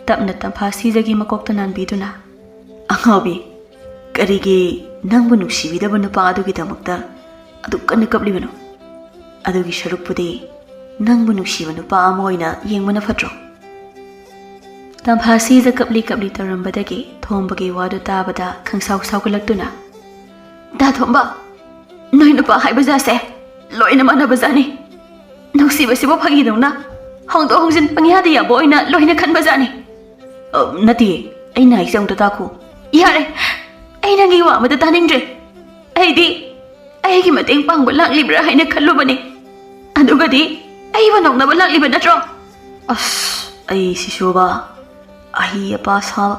ꯇꯞꯅ ꯇꯝꯐꯥ ꯁꯤꯖꯒꯤ ꯃꯀꯣꯛꯇ ꯅꯥꯟꯕꯤꯗꯨꯅ, "ꯑꯉꯥꯎꯕꯤ, ꯀꯔꯤꯒꯤ ꯅꯪꯕꯨ ꯅꯨꯡꯁꯤꯕꯤꯗꯕ ꯅꯨꯄꯥ ꯑꯗꯨꯒꯤꯗꯃꯛꯇ ꯑꯗꯨꯛ ꯀꯟꯅ ꯀꯞꯂꯤꯕꯅꯣ? ꯑꯗꯨꯒꯤ ꯁꯔꯨꯛꯄꯨꯗꯤ ꯅꯪꯕꯨ ꯅꯨꯡꯁꯤꯕ ꯅꯨꯄꯥ ꯑꯃ ꯑꯣꯏꯅ ꯌꯦꯡꯕꯅ ꯐꯠꯇ꯭ꯔꯣ?" ꯇꯝꯐꯥ ꯁꯤꯖ ꯀꯞꯂꯤ ꯀꯞꯂꯤ ꯇꯧꯔꯝꯕꯗꯒꯤ ꯊꯣꯝꯕꯒꯤ ꯋꯥꯗꯨ ꯇꯥꯕꯗ ꯈꯪꯁꯥꯎ ꯁꯥꯎꯒꯠꯂꯛꯇꯨꯅ, "ꯗꯥ ꯊꯣꯝꯕ, ꯅꯣꯏ ꯅꯨꯄꯥ ꯍꯥꯏꯕ ꯖꯥꯠꯁꯦ ꯂꯣꯏꯅ ꯃꯥꯟꯅꯕ ꯖꯥꯠꯅꯤ꯫ ꯅꯨꯡꯁꯤꯕꯁꯤꯕꯨ ꯐꯥꯒꯤꯗꯧꯅ ꯍꯣꯡꯗꯣꯛ ꯍꯣꯡꯖꯤꯟ ꯄꯪꯌꯥꯗ ꯌꯥꯕ ꯑꯣꯏꯅ ꯂꯣꯏꯅ ꯈꯟꯕ ꯖꯥꯠꯅꯤ"꯫ "ꯑ, ꯅꯠꯇꯦ, ꯑꯩꯅ ꯍꯥꯏꯁꯦ ꯑꯃꯨꯛꯇ ꯇꯥꯈꯣ"꯫ "ꯌꯥꯔꯦ, ꯑꯩ ꯅꯪꯒꯤ ꯋꯥ ꯑꯃꯇ ꯇꯥꯅꯤꯡꯗ꯭ꯔꯦ꯫ ꯑꯩꯗꯤ ꯑꯩꯒꯤ ꯃꯇꯦꯡ ꯄꯥꯡꯕ ꯂꯥꯛꯂꯤꯕ꯭ꯔꯥ ꯍꯥꯏꯅ ꯈꯜꯂꯨꯕꯅꯤ꯫ ꯑꯗꯨꯒꯗꯤ ꯑꯩꯕꯨ ꯅꯣꯛꯅꯕ ꯂꯥꯛꯂꯤꯕ ꯅꯠꯇ꯭ꯔꯣ? ꯑꯁ, ꯑꯩꯁꯤꯁꯨꯕ, ꯑꯍꯤ ꯑꯄꯥ ꯁꯥꯕ,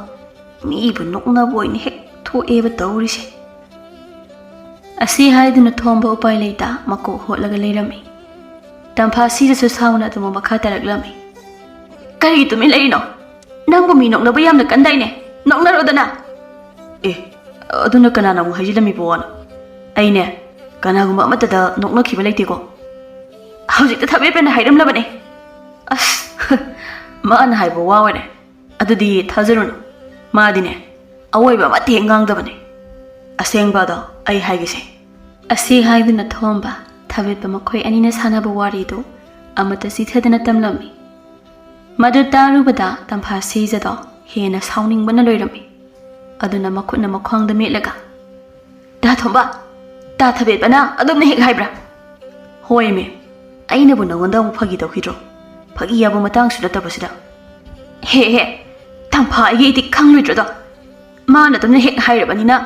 ꯃꯤꯕꯨ ꯅꯣꯛꯅꯕ ꯑꯣꯏꯅ ꯍꯦꯛ ꯊꯣꯛꯑꯦꯕ ꯇꯧꯔꯤꯁꯦ꯫ ꯑꯁꯤ ꯍꯥꯏꯗꯨꯅ ꯊꯣꯝꯕ ꯎꯄꯥꯏ ꯂꯩꯇ ꯃꯀꯣꯛ ꯍꯣꯠꯂꯒ ꯂꯩꯔꯝꯃꯤ꯫ ꯇꯝꯐꯥꯁꯤꯗꯁꯨ ꯁꯥꯎꯅ ꯑꯗꯨꯃꯛ ꯃꯈꯥ ꯇꯥꯔꯛꯂꯝꯃꯤ꯫ "ꯀꯔꯤꯒꯤ ꯇꯨꯃꯤꯟ ꯂꯩꯔꯤꯅꯣ? ꯅꯪꯕꯨ ꯃꯤ ꯅꯣꯛꯅꯕ ꯌꯥꯝꯅ ꯀꯟꯗꯥꯏꯅꯦ? ꯅꯣꯛꯅꯔꯣꯗꯅ!" "ꯑꯦ, ꯑꯗꯨꯅ ꯀꯅꯥꯅ ꯑꯃꯨꯛ ꯍꯥꯏꯖꯤꯜꯂꯝꯃꯤꯕꯣꯅ? ꯑꯩꯅꯦ ꯀꯅꯥꯒꯨꯝꯕ ꯑꯃꯠꯇꯗ ꯅꯣꯛꯅꯈꯤꯕ ꯂꯩꯇꯦꯀꯣ꯫ ꯍꯧꯖꯤꯛꯇ ꯊꯕꯦꯠꯄꯅ ꯍꯥꯏꯔꯝꯂꯕꯅꯦ꯫" ꯑꯁ, ꯃꯥꯅ ꯍꯥꯏꯕ ꯋꯥ ꯑꯣꯏꯔꯦ꯫ ꯑꯗꯨꯗꯤ ꯊꯥꯖꯔꯨꯅꯨ꯫ ꯃꯥꯗꯤꯅꯦ ꯑꯋꯣꯏꯕ ꯑꯃꯠꯇ ꯍꯦꯛ ꯉꯥꯡꯗꯕꯅꯦ꯫ ꯑꯁꯦꯡꯕ ꯑꯗꯣ ꯑꯩ ꯍꯥꯏꯒꯦꯁꯦ꯫ ꯑꯁꯤ ꯍꯥꯏꯗꯨꯅ ꯊꯣꯝꯕ ꯊꯕꯦꯠꯄ ꯃꯈꯣꯏ ꯑꯅꯤꯅ ꯁꯥꯟꯅꯕ ꯋꯥꯔꯤꯗꯨ ꯑꯃꯠꯇ ꯆꯤꯊꯗꯅ ꯇꯝꯂꯝꯃꯤ꯫ ꯃꯗꯨ ꯇꯥꯔꯨꯕꯗ ꯇꯝꯐꯥ ꯁꯤꯖꯗꯣ ꯍꯦꯟꯅ ꯁꯥꯎꯅꯤꯡꯕꯅ ꯂꯣꯏꯔꯝꯃꯤ꯫ ꯑꯗꯨꯅ ꯃꯈꯨꯠꯅ ꯃꯈ꯭ꯋꯥꯡꯗ ꯃꯦꯠꯂꯒ, "ꯇꯥ ꯊꯣꯝꯕ, ꯇꯥ ꯊꯕꯦꯠꯄꯅ ꯑꯗꯨꯝꯅ ꯍꯦꯛ ꯍꯥꯏꯕ꯭ꯔꯥ?" "ꯍꯣꯏꯃꯦ, ꯑꯩꯅꯕꯨ ꯅꯉꯣꯟꯗ ꯑꯃꯨꯛ ꯐꯥꯒꯤ ꯇꯧꯈꯤꯗ꯭ꯔꯣ? ꯐꯥꯒꯤ ꯌꯥꯕ ꯃꯇꯥꯡꯁꯨ ꯅꯠꯇꯕꯁꯤꯗ꯫" "ꯍꯦ ꯍꯦ, ꯇꯝꯐꯥ ꯑꯩꯒꯤ ꯑꯩꯗꯤ ꯈꯪꯂꯣꯏꯗ꯭ꯔꯗꯣ? ꯃꯥꯅ ꯑꯗꯨꯝꯅ ꯍꯦꯛ ꯍꯥꯏꯔꯕꯅꯤꯅ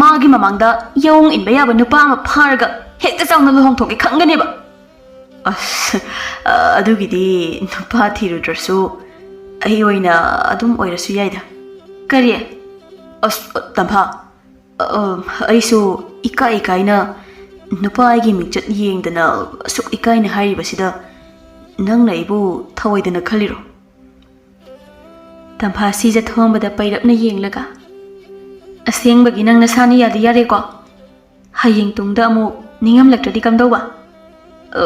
ꯃꯥꯒꯤ ꯃꯃꯥꯡꯗ ꯌꯥꯑꯣꯡ ꯏꯟꯕ ꯌꯥꯕ ꯅꯨꯄꯥ ꯑꯃ ꯐꯥꯔꯒ ꯍꯦꯛꯇ ꯆꯥꯎꯅ ꯂꯨꯍꯣꯡꯊꯣꯛꯀꯦ ꯈꯪꯒꯅꯦꯕ꯫" "ꯑꯁ, ꯑꯗꯨꯒꯤꯗꯤ ꯅꯨꯄꯥ ꯊꯤꯔꯨꯗ꯭ꯔꯁꯨ ꯑꯩ ꯑꯣꯏꯅ ꯑꯗꯨꯝ ꯑꯣꯏꯔꯁꯨ ꯌꯥꯏꯗ꯫" "ꯀꯔꯤ?" "ꯑꯁ, ꯇꯝꯐꯥ, ꯑ, ꯑꯩꯁꯨ ꯏꯀꯥꯏ ꯏꯀꯥꯏꯅ ꯅꯨꯄꯥ ꯑꯩꯒꯤ ꯃꯤꯡꯆꯠ ꯌꯦꯡꯗꯅ ꯑꯁꯨꯛ ꯏꯀꯥꯏꯅ ꯍꯥꯏꯔꯤꯕꯁꯤꯗ ꯅꯪꯅ ꯑꯩꯕꯨ ꯊꯧꯑꯣꯏꯗꯅ ꯈꯜꯂꯤꯔꯣ?" ꯇꯝꯐꯥ ꯁꯤꯖ ꯊꯣꯝꯕꯗ ꯄꯩꯔꯞꯅ ꯌꯦꯡꯂꯒ, "ꯑꯁꯦꯡꯕꯒꯤ ꯅꯪ ꯅꯁꯥꯅ ꯌꯥꯗꯤ ꯌꯥꯔꯦꯀꯣ? ꯍꯌꯦꯡ ꯇꯨꯡꯗ ꯑꯃꯨꯛ ꯅꯤꯡꯉꯝꯂꯛꯇ꯭ꯔꯗꯤ ꯀꯝꯗꯧꯕ?" "ꯑ,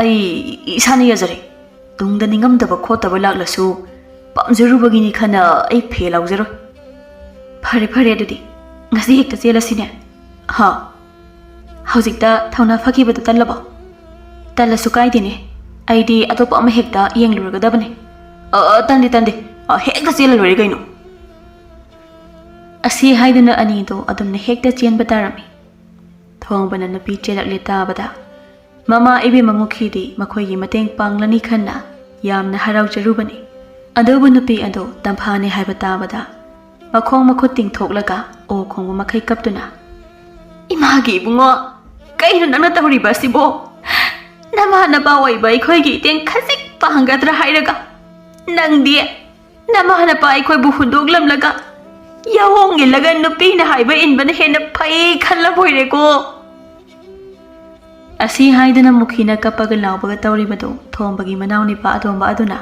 ꯑꯩ ꯏꯁꯥꯅ ꯌꯥꯖꯔꯦ꯫ ꯇꯨꯡꯗ ꯅꯤꯡꯉꯝꯗꯕ ꯈꯣꯠꯇꯕ ꯂꯥꯛꯂꯁꯨ ꯄꯥꯝꯖꯔꯨꯕꯒꯤꯅꯤ ꯈꯟꯅ ꯑꯩ ꯐꯦ ꯂꯥꯎꯖꯔꯣꯏ꯫" "ꯐꯔꯦ, ꯐꯔꯦ, ꯑꯗꯨꯗꯤ ꯉꯁꯤ ꯍꯦꯛꯇ ꯆꯦꯜꯂꯁꯤꯅꯦ꯫" "ꯍꯥ?" "ꯍꯧꯖꯤꯛꯇ ꯊꯧꯅꯥ ꯐꯈꯤꯕꯗꯨ ꯇꯜꯂꯕꯣ?" "ꯇꯜꯂꯁꯨ ꯀꯥꯏꯗꯦꯅꯦ, ꯑꯩꯗꯤ ꯑꯇꯣꯞꯄ ꯑꯃ ꯍꯦꯛꯇ ꯌꯦꯡꯂꯨꯔꯒꯗꯕꯅꯦ꯫" "ꯑ, ꯑ, ꯇꯟꯗꯦ, ꯇꯟꯗꯦ, ꯑ, ꯍꯦꯛꯇ ꯆꯦꯜꯂ ꯂꯣꯏꯔꯦ ꯀꯩꯅꯣ꯫" ꯑꯁꯤ ꯍꯥꯏꯗꯨꯅ ꯑꯅꯤꯗꯣ ꯑꯗꯨꯝꯅ ꯍꯦꯛꯇ ꯆꯦꯟꯕ ꯇꯥꯔꯝꯃꯤ꯫ ꯊꯣꯡꯕꯅ ꯅꯨꯄꯤ ꯆꯦꯜꯂꯛꯂꯦ ꯇꯥꯕꯗ ꯃꯃꯥ ꯏꯕꯦꯝꯃ ꯃꯨꯈꯤꯗꯤ ꯃꯈꯣꯏꯒꯤ ꯃꯇꯦꯡ ꯄꯥꯡꯂꯅꯤ ꯈꯟꯅ ꯌꯥꯝꯅ ꯍꯔꯥꯎꯖꯔꯨꯕꯅꯤ꯫ ꯑꯗꯨꯕꯨ ꯅꯨꯄꯤ ꯑꯗꯨ ꯇꯝꯐꯥꯅꯤ ꯍꯥꯏꯕ ꯇꯥꯕꯗ ꯃꯈꯣꯡ ꯃꯈꯨꯠ ꯇꯤꯡꯊꯣꯛꯂꯒ ꯑꯣ ꯈꯣꯡꯕ ꯃꯈꯩ ꯀꯞꯇꯨꯅ, "ꯏꯃꯥꯒꯤ ꯏꯕꯨꯡꯉꯣ, ꯀꯩꯅꯣ ꯅꯪꯅ ꯇꯧꯔꯤꯕ ꯑꯁꯤꯕꯣ? ꯅꯃꯥ ꯅꯄꯥ ꯑꯣꯏꯕ ꯑꯩꯈꯣꯏꯒꯤ ꯏꯇꯦꯡ ꯈꯖꯤꯛ ꯄꯥꯡꯒꯗ꯭ꯔꯥ ꯍꯥꯏꯔꯒ, ꯅꯪꯗꯤ ꯅꯃꯥ ꯅꯄꯥ ꯑꯩꯈꯣꯏꯕꯨ ꯍꯨꯟꯗꯣꯛꯂꯝꯂꯒ ꯌꯥꯑꯣꯡ ꯏꯜꯂꯒ ꯅꯨꯄꯤꯅ ꯍꯥꯏꯕ ꯏꯟꯕꯅ ꯍꯦꯟꯅ ꯐꯩ ꯈꯜꯂꯕꯣꯏꯔꯦꯀꯣ꯫ ꯑꯁꯤ ꯍꯥꯏꯗꯨꯅ ꯃꯨꯈꯤꯅ ꯀꯞꯄꯒ ꯂꯥꯎꯕꯒ ꯇꯧꯔꯤꯕꯗꯨ ꯊꯣꯝꯕꯒꯤ ꯃꯅꯥꯎꯅꯤꯄꯥ ꯑꯇꯣꯝꯕ ꯑꯗꯨꯅ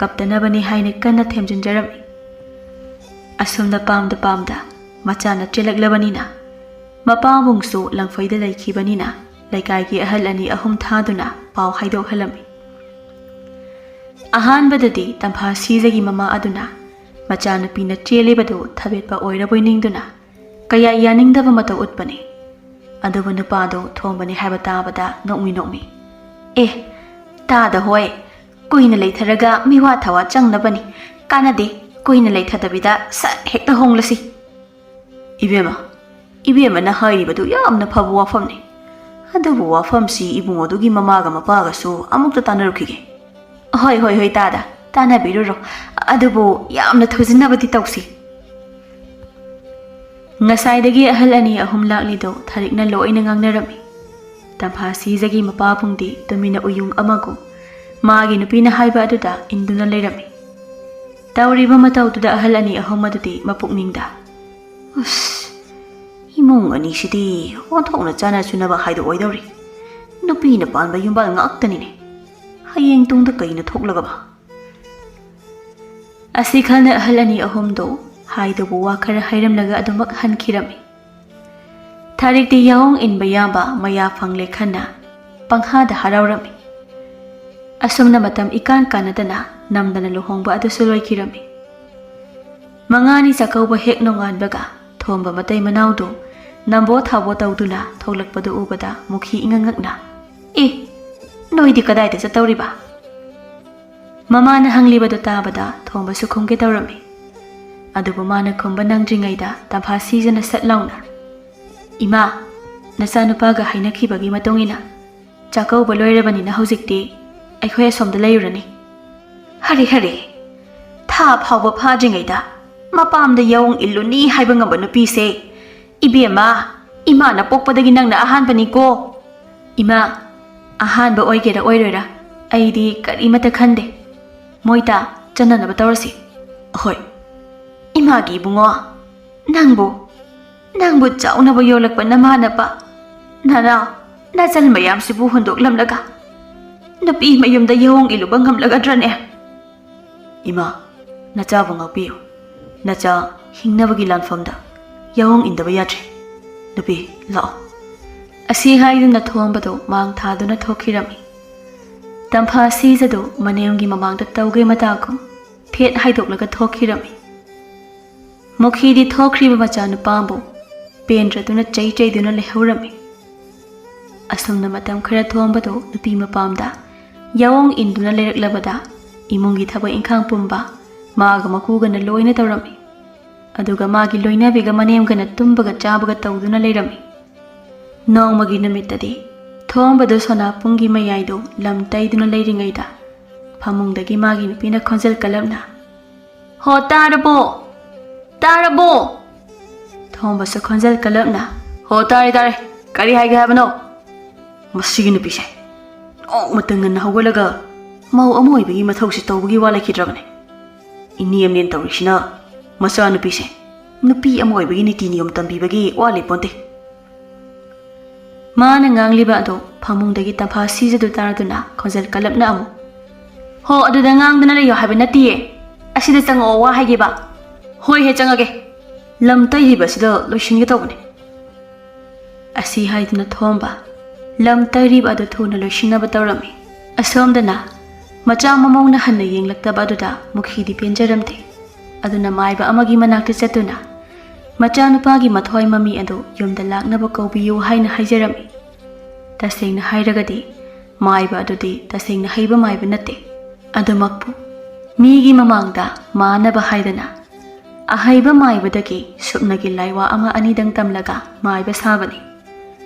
ꯀꯞꯇꯅꯕꯅꯤ ꯍꯥꯏꯅ ꯀꯟꯅ ꯊꯦꯝꯖꯤꯟꯖꯔꯝꯃꯤ꯫ ꯑꯁꯨꯝꯅ ꯄꯥꯝꯗ ꯄꯥꯝꯗ ꯃꯆꯥꯅ ꯆꯦꯜꯂꯛꯂꯕꯅꯤꯅ, ꯃꯄꯥꯕꯨꯡꯁꯨ ꯂꯪꯐꯩꯗ ꯂꯩꯈꯤꯕꯅꯤꯅ, ꯂꯩꯀꯥꯏꯒꯤ ꯑꯍꯜ ꯑꯅꯤ ꯑꯍꯨꯝ ꯊꯥꯗꯨꯅ ꯄꯥꯎ ꯍꯥꯏꯗꯣꯛꯍꯜꯂꯝꯃꯤ꯫ ꯑꯍꯥꯟꯕꯗꯗꯤ ꯇꯝꯐꯥ ꯁꯤꯖꯒꯤ ꯃꯃꯥ ꯑꯗꯨꯅ ꯃꯆꯥꯅꯨꯄꯤꯅ ꯆꯦꯜꯂꯤꯕꯗꯨ ꯊꯕꯦꯠꯄ ꯑꯣꯏꯔꯕꯣꯏ ꯅꯤꯡꯗꯨꯅ ꯀꯌꯥ ꯌꯥꯅꯤꯡꯗꯕ ꯃꯇꯧ ꯎꯠꯄꯅꯤ꯫ ꯑꯗꯨꯕꯨ ꯅꯨꯄꯥꯗꯣ ꯊꯣꯝꯕꯅꯤ ꯍꯥꯏꯕ ꯇꯥꯕꯗ ꯅꯣꯛꯃꯤ ꯅꯣꯛꯃꯤ, "ꯑꯦ, ꯇꯥꯗ ꯍꯣꯏ, ꯀꯨꯏꯅ ꯂꯩꯊꯔꯒ ꯃꯤꯋꯥ ꯊꯋꯥ ꯆꯪꯅꯕꯅꯤ꯫ ꯀꯥꯟꯅꯗꯦ, ꯀꯨꯏꯅ ꯂꯩꯊꯗꯕꯤꯗ ꯁꯠ ꯍꯦꯛꯇ ꯍꯣꯡꯂꯁꯤ꯫" "ꯏꯕꯦꯝꯃ, ꯏꯕꯦꯝꯃꯅ ꯍꯥꯏꯔꯤꯕꯗꯨ ꯌꯥꯝꯅ ꯐꯕ ꯋꯥꯐꯝꯅꯤ꯫ ꯑꯗꯨꯕꯨ ꯋꯥꯐꯝꯁꯤ ꯏꯕꯨꯡꯉꯣꯗꯨꯒꯤ ꯃꯃꯥꯒ ꯃꯄꯥꯒꯁꯨ ꯑꯃꯨꯛꯇ ꯇꯥꯟꯅꯔꯨꯈꯤꯒꯦ꯫" "ꯍꯣꯏ, ꯍꯣꯏ, ꯍꯣꯏ, ꯇꯥꯗ, ꯇꯥꯟꯅꯕꯤꯔꯨꯔꯣ꯫ ꯑꯗꯨꯕꯨ ꯌꯥꯝꯅ ꯊꯨꯖꯤꯟꯅꯕꯗꯤ ꯇꯧꯁꯤ꯫" ꯉꯁꯥꯏꯗꯒꯤ ꯑꯍꯜ ꯑꯅꯤ ꯑꯍꯨꯝ ꯂꯥꯛꯂꯤꯗꯣ ꯊꯥꯔꯤꯛꯅ ꯂꯣꯏꯅ ꯉꯥꯡꯅꯔꯝꯃꯤ꯫ ꯇꯝꯐꯥ ꯁꯤꯖꯒꯤ ꯃꯄꯥꯕꯨꯡꯗꯤ ꯇꯨꯃꯤꯟꯅ ꯎꯌꯨꯡ ꯑꯃꯒꯨꯝ ꯃꯥꯒꯤ ꯅꯨꯄꯤꯅ ꯍꯥꯏꯕ ꯑꯗꯨꯗ ꯏꯟꯗꯨꯅ ꯂꯩꯔꯝꯃꯤ꯫ ꯇꯧꯔꯤꯕ ꯃꯇꯧꯗꯨꯗ ꯑꯍꯜ ꯑꯅꯤ ꯑꯍꯨꯝ ꯑꯗꯨꯗꯤ ꯃꯄꯨꯛꯅꯤꯡꯗ, "ꯑꯁ, ꯏꯃꯨꯡ ꯑꯅꯤꯁꯤꯗꯤ ꯑꯣꯟꯊꯣꯛꯅ ꯆꯥꯅ ꯆꯨꯅꯕ ꯍꯥꯏꯗꯣ ꯑꯣꯏꯗꯧꯔꯤ꯫ ꯅꯨꯄꯤꯅ ꯄꯥꯟꯕ ꯌꯨꯝꯕꯥꯜ ꯉꯥꯛꯇꯅꯤꯅꯦ꯫ ꯍꯌꯦꯡ ꯇꯨꯡꯗ ꯀꯩꯅ ꯊꯣꯛꯂꯒꯕ?" ꯑꯁꯤ ꯈꯜꯅ ꯑꯍꯜ ꯑꯅꯤ ꯑꯍꯨꯝꯗꯣ ꯍꯥꯏꯗꯨꯕꯨ ꯋꯥ ꯈꯔ ꯍꯥꯏꯔꯝꯂꯒ ꯑꯗꯨꯃꯛ ꯍꯟꯈꯤꯔꯝꯃꯤ꯫ ꯊꯥꯔꯤꯛꯇꯤ ꯌꯥꯑꯣꯡ ꯏꯟꯕ ꯌꯥꯕ ꯃꯌꯥ ꯐꯪꯂꯦ ꯈꯟꯅ ꯄꯪꯍꯥꯗ ꯍꯔꯥꯎꯔꯝꯃꯤ꯫ ꯑꯁꯨꯝꯅ ꯃꯇꯝ ꯏꯀꯥꯟ ꯀꯥꯟꯅꯗꯅ ꯅꯝꯗꯅ ꯂꯨꯍꯣꯡꯕ ꯑꯗꯨꯁꯨ ꯂꯣꯏꯈꯤꯔꯝꯃꯤ꯫ ꯃꯉꯥꯅꯤ ꯆꯥꯛꯀꯧꯕ ꯍꯦꯛ ꯅꯣꯡꯉꯥꯟꯕꯒ ꯊꯣꯝꯕ ꯃꯇꯩ ꯃꯅꯥꯎꯗꯨ ꯅꯝꯕꯣ ꯊꯥꯕꯣ ꯇꯧꯗꯨꯅ ꯊꯣꯛꯂꯛꯄꯗꯨ ꯎꯕꯗ ꯃꯨꯈꯤ ꯏꯉꯛ ꯉꯛꯅ, "ꯑꯦ, ꯅꯣꯏꯗꯤ ꯀꯗꯥꯏꯗ ꯆꯠꯇꯧꯔꯤꯕ?" ꯃꯃꯥꯅ ꯍꯪꯂꯤꯕꯗꯨ ꯇꯥꯕꯗ ꯊꯣꯝꯕꯁꯨ ꯈꯨꯝꯒꯦ ꯇꯧꯔꯝꯃꯤ꯫ ꯑꯗꯨꯕꯨ ꯃꯥꯅ ꯈꯨꯝꯕ ꯅꯪꯗ꯭ꯔꯤꯉꯩꯗ ꯇꯝꯐꯥ ꯁꯤꯖꯅ ꯁꯠ ꯂꯥꯎꯅ, "ꯏꯃꯥ, ꯅꯆꯥꯅꯨꯄꯥꯒ ꯍꯥꯏꯅꯈꯤꯕꯒꯤ ꯃꯇꯨꯡ ꯏꯟꯅ ꯆꯥꯛꯀꯧꯕ ꯂꯣꯏꯔꯕꯅꯤꯅ ꯍꯧꯖꯤꯛꯇꯤ ꯑꯩꯈꯣꯏ ꯑꯁꯣꯝꯗ ꯂꯩꯔꯨꯔꯅꯤ꯫" "ꯍꯔꯦ, ꯍꯔꯦ, ꯊꯥ ꯐꯥꯎꯕ ꯐꯥꯗ꯭ꯔꯤꯉꯩꯗ ꯃꯄꯥꯝꯗ ꯌꯥꯑꯣꯡ ꯏꯜꯂꯨꯅꯤ ꯍꯥꯏꯕ ꯉꯝꯕ ꯅꯨꯄꯤꯁꯦ, ꯏꯕꯦꯝꯃ, ꯏꯃꯥꯅ ꯄꯣꯛꯄꯗꯒꯤ ꯅꯪꯅ ꯑꯍꯥꯟꯕꯅꯤꯀꯣ꯫ ꯏꯃꯥ, ꯑꯍꯥꯟꯕ ꯑꯣꯏꯒꯦꯔꯥ ꯑꯣꯏꯔꯣꯏꯔꯥ, ꯑꯩꯗꯤ ꯀꯔꯤꯃꯠꯇ ꯈꯟꯗꯦ꯫ ꯃꯣꯏꯇꯥ, ꯆꯠꯅꯅꯕ ꯇꯧꯔꯁꯤ꯫ ꯍꯣꯏ꯫ ꯏꯃꯥꯒꯤ ꯏꯕꯨꯡꯉꯣ, ꯅꯪꯕꯨ, ꯅꯪꯕꯨ ꯆꯥꯎꯅꯕ ꯌꯣꯜꯂꯛꯄ ꯅꯃꯥ ꯅꯄꯥ, ꯅꯅꯥꯎ, ꯅꯆꯜ ꯃꯌꯥꯝꯁꯤꯕꯨ ꯍꯨꯟꯗꯣꯛꯂꯝꯂꯒ ꯅꯨꯄꯤ ꯃꯌꯨꯝꯗ ꯌꯥꯑꯣꯡ ꯏꯜꯂꯨꯕ ꯉꯝꯂꯒꯗ꯭ꯔꯅꯦ? ꯏꯃꯥ, ꯅꯆꯥꯕꯨ ꯉꯥꯛꯄꯤꯌꯨ꯫ ꯅꯆꯥ ꯍꯤꯡꯅꯕꯒꯤ ꯂꯥꯟꯐꯝꯗ ꯌꯥꯑꯣꯡ ꯏꯟꯗꯕ ꯌꯥꯗ꯭ꯔꯦ꯫ ꯅꯨꯄꯤ, ꯂꯥꯛꯑꯣ꯫ ꯑꯁꯤ ꯍꯥꯏꯗꯨꯅ ꯊꯣꯝꯕꯗꯨ ꯃꯥꯡ ꯊꯥꯗꯨꯅ ꯊꯣꯛꯈꯤꯔꯝꯃꯤ꯫ ꯇꯝꯐꯥ ꯁꯤꯖꯗꯨ ꯃꯅꯦꯝꯒꯤ ꯃꯃꯥꯡꯗ ꯇꯧꯒꯦ ꯃꯇꯥꯒꯨꯝ ꯐꯦꯠ ꯍꯥꯏꯗꯣꯛꯂꯒ ꯊꯣꯛꯈꯤꯔꯝꯃꯤ꯫ ꯃꯨꯈꯤꯗꯤ ꯊꯣꯛꯈ꯭ꯔꯤꯕ ꯃꯆꯥꯅꯨꯄꯥꯕꯨ ꯄꯦꯟꯗ꯭ꯔꯗꯨꯅ ꯆꯩ ꯆꯩꯗꯨꯅ ꯂꯩꯍꯧꯔꯝꯃꯤ꯫ ꯑꯁꯨꯝꯅ ꯃꯇꯝ ꯈꯔ ꯊꯣꯝꯕꯗꯨ ꯅꯨꯄꯤ ꯃꯄꯥꯝꯗ ꯌꯥꯑꯣꯡ ꯏꯟꯗꯨꯅ ꯂꯩꯔꯛꯂꯕꯗ, ꯏꯃꯨꯡꯒꯤ ꯊꯕꯛ ꯏꯪꯈꯥꯡ ꯄꯨꯝꯕ ꯃꯥꯒ ꯃꯀꯨꯒꯅ ꯂꯣꯏꯅ ꯇꯧꯔꯝꯃꯤ꯫ ꯑꯗꯨꯒ ꯃꯥꯒꯤ ꯂꯣꯏꯅꯕꯤꯒ ꯃꯅꯦꯝꯒꯅ ꯇꯨꯝꯕꯒ ꯆꯥꯕꯒ ꯇꯧꯗꯨꯅ ꯂꯩꯔꯝꯃꯤ꯫ ꯅꯣꯡꯃꯒꯤ ꯅꯨꯃꯤꯠꯇꯗꯤ ꯊꯣꯝꯕꯗꯨ ꯁꯣꯅꯥꯄꯨꯡꯒꯤ ꯃꯌꯥꯏꯗꯨ ꯂꯝ ꯇꯩꯗꯨꯅ ꯂꯩꯔꯤꯉꯩꯗ, ꯐꯃꯨꯡꯗꯒꯤ ꯃꯥꯒꯤ ꯅꯨꯄꯤꯅ ꯈꯣꯟꯖꯦꯜ ꯀꯜꯂꯞꯅ, "ꯍꯣ, ꯇꯥꯔꯕꯣ? ꯇꯥꯔꯕꯣ?" ꯊꯣꯝꯕꯁꯨ ꯈꯣꯟꯖꯦꯜ ꯀꯜꯂꯞꯅ, "ꯍꯣ, ꯇꯥꯔꯦ, ꯇꯥꯔꯦ꯫ ꯀꯔꯤ ꯍꯥꯏꯒꯦ ꯍꯥꯏꯕꯅꯣ?" "ꯃꯁꯤꯒꯤ ꯅꯨꯄꯤꯁꯦ ꯅꯣꯡꯃꯇ ꯉꯟꯅ ꯍꯧꯒꯠꯂꯒ ꯃꯧ ꯑꯃ ꯑꯣꯏꯕꯒꯤ ꯃꯊꯧꯁꯤ ꯇꯧꯕꯒꯤ ꯋꯥ ꯂꯩꯈꯤꯗ꯭ꯔꯕꯅꯦ꯫ ꯏꯅꯦ ꯑꯃꯅꯦꯅ ꯇꯧꯔꯤꯁꯤꯅ ꯃꯆꯥꯅꯨꯄꯤꯁꯦ ꯅꯨꯄꯤ ꯑꯃ ꯑꯣꯏꯕꯒꯤ ꯅꯤꯇꯤ ꯅꯤꯌꯣꯝ ꯇꯝꯕꯤꯕꯒꯤ ꯋꯥ ꯂꯩꯄꯣꯟꯇꯦ꯫" ꯃꯥꯅ ꯉꯥꯡꯂꯤꯕ ꯑꯗꯨ ꯐꯃꯨꯡꯗꯒꯤ ꯇꯝꯐꯥ ꯁꯤꯖꯗꯨ ꯇꯥꯔꯗꯨꯅ ꯈꯣꯟꯖꯦꯜ ꯀꯜꯂꯞꯅ ꯑꯃꯨꯛ, "ꯍꯣ, ꯑꯗꯨꯗ ꯉꯥꯡꯗꯅ ꯂꯩꯌꯣ ꯍꯥꯏꯕ ꯅꯠꯇꯤꯌꯦ꯫ ꯑꯁꯤꯗ ꯆꯪꯉꯛꯑꯣ, ꯋꯥ ꯍꯥꯏꯒꯦꯕ꯫" "ꯍꯣꯏ ꯍꯦ, ꯆꯪꯉꯒꯦ꯫ ꯂꯝ ꯇꯩꯔꯤꯕ ꯑꯁꯤꯗ ꯂꯣꯏꯁꯤꯟꯒꯦ ꯇꯧꯕꯅꯦ꯫" ꯑꯁꯤ ꯍꯥꯏꯗꯨꯅ ꯊꯣꯝꯕ ꯂꯝ ꯇꯩꯔꯤꯕ ꯑꯗꯨ ꯊꯨꯅ ꯂꯣꯏꯁꯤꯟꯅꯕ ꯇꯧꯔꯝꯃꯤ꯫ ꯑꯁꯣꯝꯗꯅ ꯃꯆꯥ ꯃꯃꯧꯅ ꯍꯟꯅ ꯌꯦꯡꯂꯛꯇꯕ ꯑꯗꯨꯗ ꯃꯨꯈꯤꯗꯤ ꯄꯦꯟꯖꯔꯝꯗꯦ꯫ ꯑꯗꯨꯅ ꯃꯥꯏꯕ ꯑꯃꯒꯤ ꯃꯅꯥꯛꯇ ꯆꯠꯇꯨꯅ ꯃꯆꯥꯅꯨꯄꯥꯒꯤ ꯃꯊ꯭ꯋꯥꯏ ꯃꯃꯤ ꯑꯗꯨ ꯌꯨꯝꯗ ꯂꯥꯛꯅꯕ ꯀꯧꯕꯤꯌꯨ ꯍꯥꯏꯅ ꯍꯥꯏꯖꯔꯝꯃꯤ꯫ ꯇꯁꯦꯡꯅ ꯍꯥꯏꯔꯒꯗꯤ ꯃꯥꯏꯕ ꯑꯗꯨꯗꯤ ꯇꯁꯦꯡꯅ ꯍꯩꯕ ꯃꯥꯏꯕ ꯅꯠꯇꯦ꯫ ꯑꯗꯨꯃꯛꯄꯨ ꯃꯤꯒꯤ ꯃꯃꯥꯡꯗ ꯃꯥꯟꯅꯕ ꯍꯥꯏꯗꯅ ꯑꯍꯩꯕ ꯃꯥꯏꯕꯗꯒꯤ ꯁꯨꯞꯅꯒꯤ ꯂꯥꯏꯋꯥ ꯑꯃ ꯑꯅꯤꯗꯪ ꯇꯝꯂꯒ ꯃꯥꯏꯕ ꯁꯥꯕꯅꯤ꯫